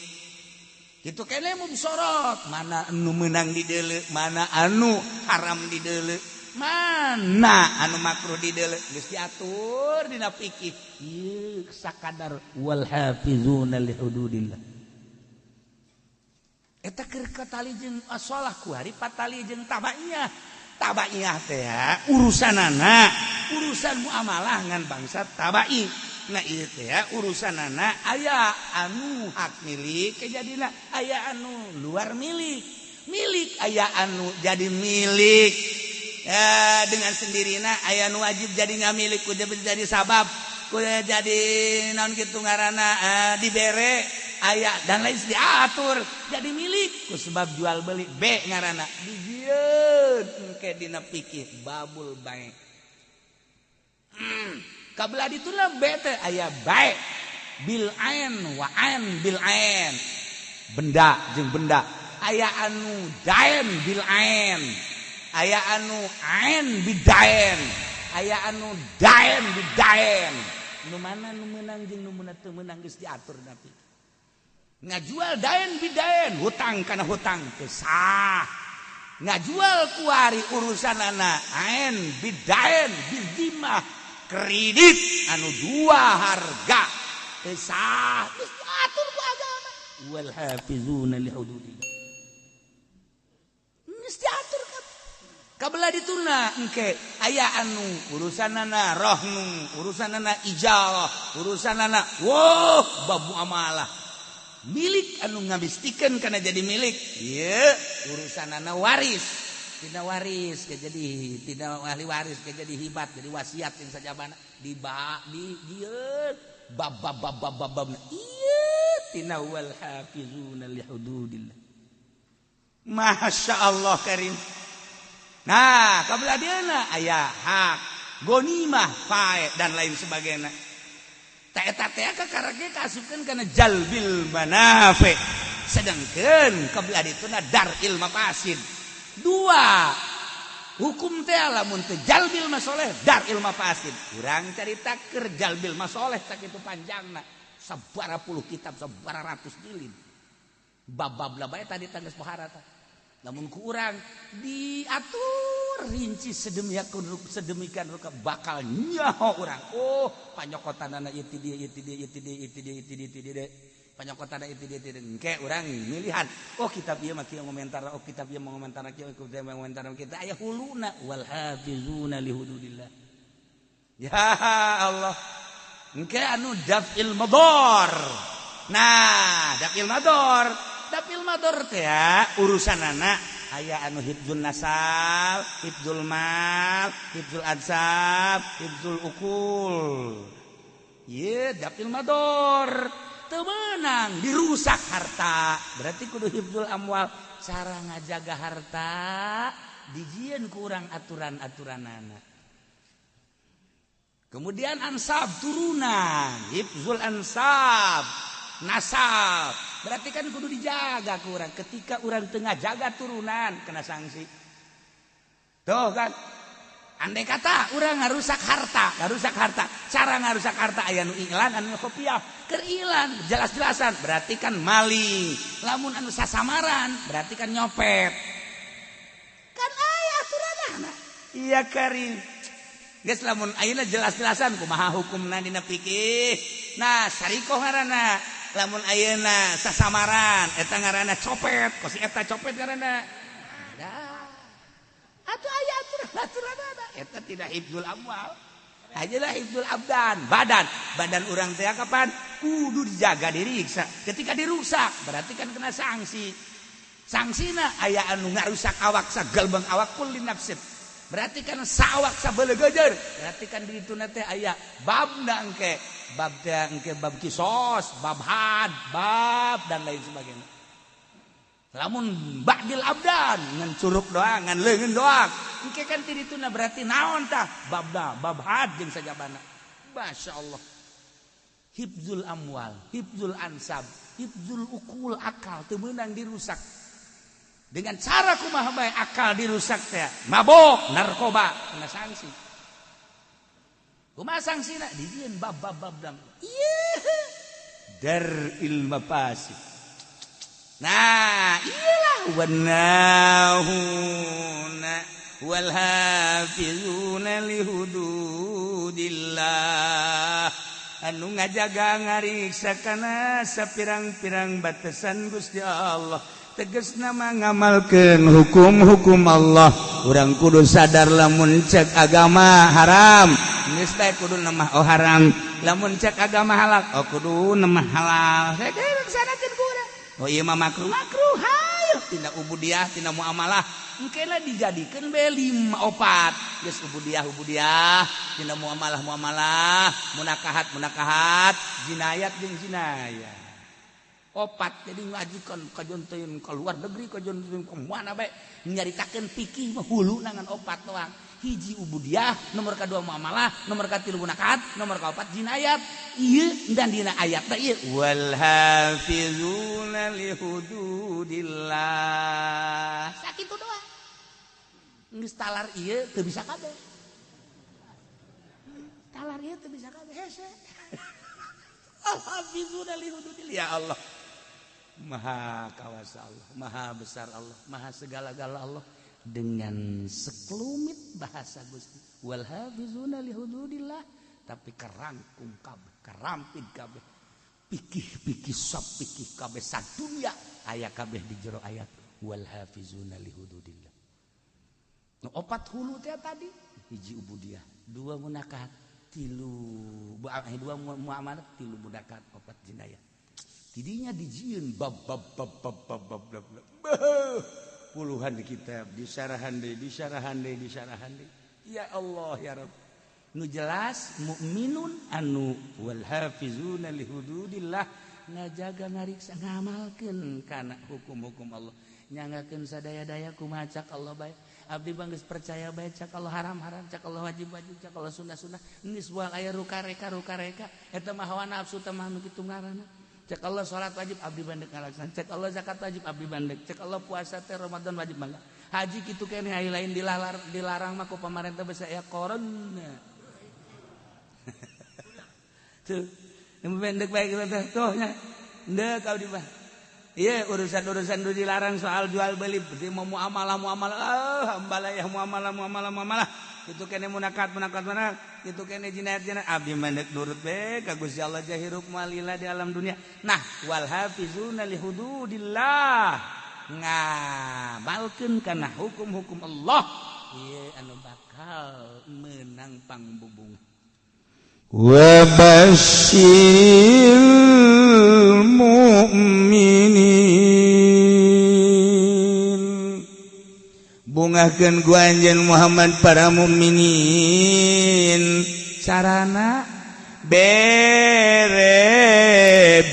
Gitu kene mau disorot, mana anu menang di deuleu, mana anu haram di deuleu, mana anu makruh di deuleu, geus diatur dina fikih. Ieu sakadar wal hafizuna li hududillah. Eta keur katali jeung asolah kuari patali jeung tabaiyah. Tabaiyah teh urusanana, urusan muamalah ngan bangsa tabai. Nah ieu teh urusanana aya anu hak milik kejadina aya anu luar milik. Milik aya anu jadi milik dengan sendirina aya anu wajib jadi ngamilik kudu jadi sabab kudu jadi naon kitu ngaranna dibere aya dan lain diatur jadi milik ku sebab jual beli B ngaranna dijieun engke dina pikir babul bae. Kabelah dituna B teh aya bae bil ain wa ain bil ain benda jeung benda aya anu daen bil ain aya anu ain bidaen aya anu daen bidaen nu mana nu meunang jeung nu teu meunang geus diatur tapi ngajual daen bidaen hutang kana hutang teu sah ngajual kuari urusanana ain bidaen bidimah kredit anu dua harga teu sah geus diatur ku agama wal hafizuna li hududillah geus diatur kabelah dituna engke aya anu urusanana rohnu urusanana ijarah urusanana wah bab muamalah milik anu ngabistikeun kana jadi milik ieu urusanana waris tidak waris ke jadi tidak ahli waris ke jadi hibat jadi wasiat yang sajabana di ba di dieu bab bab bab bab bab ieu tina wal hafizuna li hududillah. Masya Allah karim. Nah, kabelah dieuna aya hak, gonimah, fae dan lain sebagainya. Ta eta teh kakarake kaasupkeun kana jalbil manafi. Sedangkeun kabelah dituna daril mafasid. Dua Hukum teh lamun teu jalbil masoleh daril mafasid. Urang carita keur jalbil masoleh sakitu panjangna. Sabara puluh kitab, sabara ratus jilid. Bab-bab lah bae tadi tangges pohara tah. Lamun ku urang diatur rinci sedemikian rupa bakal nyaho urang. Oh, panyokotanana ieu ti dieu ieu ti dieu ieu ti dieu ieu ti dieu ieu ti dieu ti dieu. Panyokotanana ieu ti dieu ti dieu. Engke urang milihan. Oh, kitab ieu mah kieu ngomentar, oh kitab ieu ngomentar kieu, kitab ieu ngomentar kita aya huluna wal hafizuna li hududillah. Ya Allah. Engke anu daf'il madar. Nah, daf'il madar. Daf'il madar teh urusanana aya anu hifdzul nasab, hifdzul mal, hifdzul ansab, hifdzul ukul. Ye, daf'il madar. Teu meunang dirusak harta. Berarti kudu hifdzul amwal. Cara ngajaga harta dijieun ku urang aturan-aturanana. Kemudian ansab turunan, hifdzul ansab, nasab. Berarti kan kudu dijaga ku urang. Ketika urang tengah jaga turunan kena sanksi. Tuh kan. Andai kata urang ngarusak harta, ngarusak harta. Cara ngarusak harta aya nu iklan anu kopiah. Keur ilan jelas-jelasan berarti kan maling. Lamun anu sasamaran berarti kan nyopet. Kan aya aturanana. Iya karim. Geus lamun ayeuna jelas-jelasan kumaha hukumna dina fikih. Nah, sarikoh ngaranna. Lamun ayeuna sasamaran eta ngaranna copet, kos eta copet ngaranna. Dah. Atuh aya aturan-aturanana. Eta tidak hifdzul amwal. Ajalah hifdzul abdan, badan. Badan urang teh kapan kudu dijaga diriksa. Ketika dirusak berarti kan kena sanksi. Sanksina aya anu ngarusak awak sagalbang awak kulli nafsin. Berarti kan sawak sabelegejer. Berarti kan di dituna teh aya babna engke, bab teh engke bab kisos, bab had, bab dan lain sebagainya. Lamun ba'dil abdan ngan curug doang, ngan leungeun doang. Engke kan ti dituna berarti naon tah? Babna, bab had jeung sajabana. Masyaallah. Hifdzul amwal, hifdzul ansab, hifdzul ukul akal teu meunang dirusak. Dengan cara kumaha bae akal dirusak teh, mabok, narkoba, kena sanksi. Kumaha sanksina? Dijieun bab bab bab dam. Ieu daril mafasid. Nah, iyalah wanahuna wal hafizuna li hududillah. Anu ngajaga ngariksa kana sapirang-pirang batasan Gusti Allah. Tegas nama ngamalkeun hukum-hukum Allah. Urang kudu sadar lamun cek agama haram, geus bae kudu nemah oh haram. Lamun cek agama halal, oh kudu nemah halal. Laksanakeun ku urang. Oh ieu mah makruh, makruh hayu tina ubudiah, tina muamalah. Engkena dijadikeun bae 5 4. Geus ubudiah ubudiah, tina muamalah muamalah, munakahat munakahat, jinayat jeung jinayat. Opat jadi ngajikan kajonteun ke luar negeri kajonteun ke mana bae nyaritakeun fikih mah huluna ngan opat doang. Hiji ubudiah, nomor kadua muamalah, nomor katilu munakahat, nomor kaopat jinayat. Ieu dan dina ayat teh ieu wal hafizuna li hududillah. Sakitu doang. Geus talar ieu teu bisa kabeh. Talar ieu teu bisa kabeh hese. Al hafizuna li hududillah. Ya Allah. Maha kawasa Allah, maha besar Allah, maha segala-gala Allah. Dengan sekelumit bahasa Gusti wal hafizuna li hududillah, tapi kerangkum kabeh, kerampit kabeh, pikih-pikih sop pikih kabeh sadunya aya kabeh di jero ayat wal hafizuna li hududillah. Nu opat hulu teh tadi, hiji ubudiah, dua munakahat, tilu dua muamalah, tilu munakahat, opat jinayah. Tidinya dijieun bab bab bab bab bab bab bab. Puluhan kitab disarahan deui, disarahan deui, disarahan deui. Ya Allah ya Rabb. Nu jelas mukminun anu wal hafizuna li hududillah ngajaga ngariksa ngamalkeun kana hukum-hukum Allah. Nyangakeun sadaya-daya kumaha cak Allah bae. Abdi bang geus percaya bae cak Allah haram-haram, cak Allah wajib-wajib, cak Allah sunnah-sunnah. Geus buang aya rukareka-rukareka eta mah hawa nafsu teh mah nu kitu ngaranna. Cek Allah salat wajib abdi bandek ngalaksana, cek Allah zakat wajib abdi bandek, cek Allah puasa teh Ramadan wajib mangga.
Haji kitu keneh ai lain dilarang mah ku pamarentah bisa aya corona. Tuh, nu pendek bae kitu teh tuh nya. Ndek abdi mah. Iya urusan-urusan nu dilarang soal jual beli berarti mau muamalah muamalah ah ambalayah muamalah muamalah muamalah kitu keneh munakat munakat mana kitu keneh jinayat jinayat abdi mah ndek nurut be ka Gusti Allah jahirup moal lila di alam dunia. Nah wal hafizuna li hududillah ngamalkeun kana hukum-hukum Allah ieu anu bakal menang pangbubung.
Wa basyiril mu'minin bungahkeun ku anjeun Muhammad para mukminin carana bere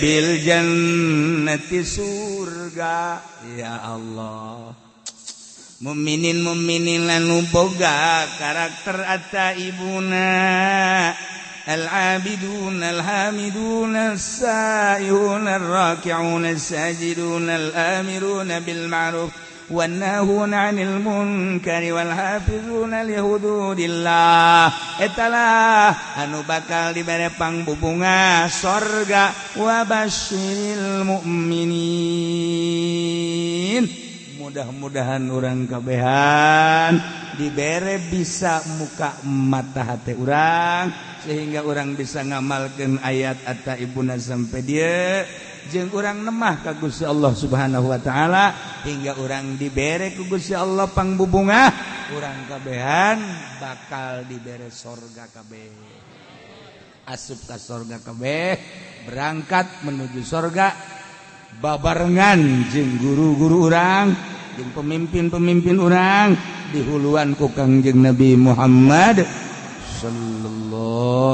bil jannati surga. Ya Allah mukminin mukminin anu boga karakter atta ibuna العابدون الحامدون السائحون الراكعون الساجدون الآمرون بالمعروف والناهون عن المنكر والحافظون لحدود الله etalah anu bakal dibere pangbubunga sorga. Wa basyiril mukminin mudah-mudahan urang kabehan dibere bisa muka mata hati urang sehingga orang bisa ngamalkan ayat atau ibuna sampai dia jeung urang nemah ka Gusti Allah Subhanahu wa taala hingga urang dibere ku Gusti Allah pangbubungah urang kabehan bakal dibere sorga kabeh asup ka sorga kabeh berangkat menuju sorga babarengan jeung guru-guru urang jeung pemimpin-pemimpin urang dihuluan ku Kangjeng Nabi Muhammad sallallahu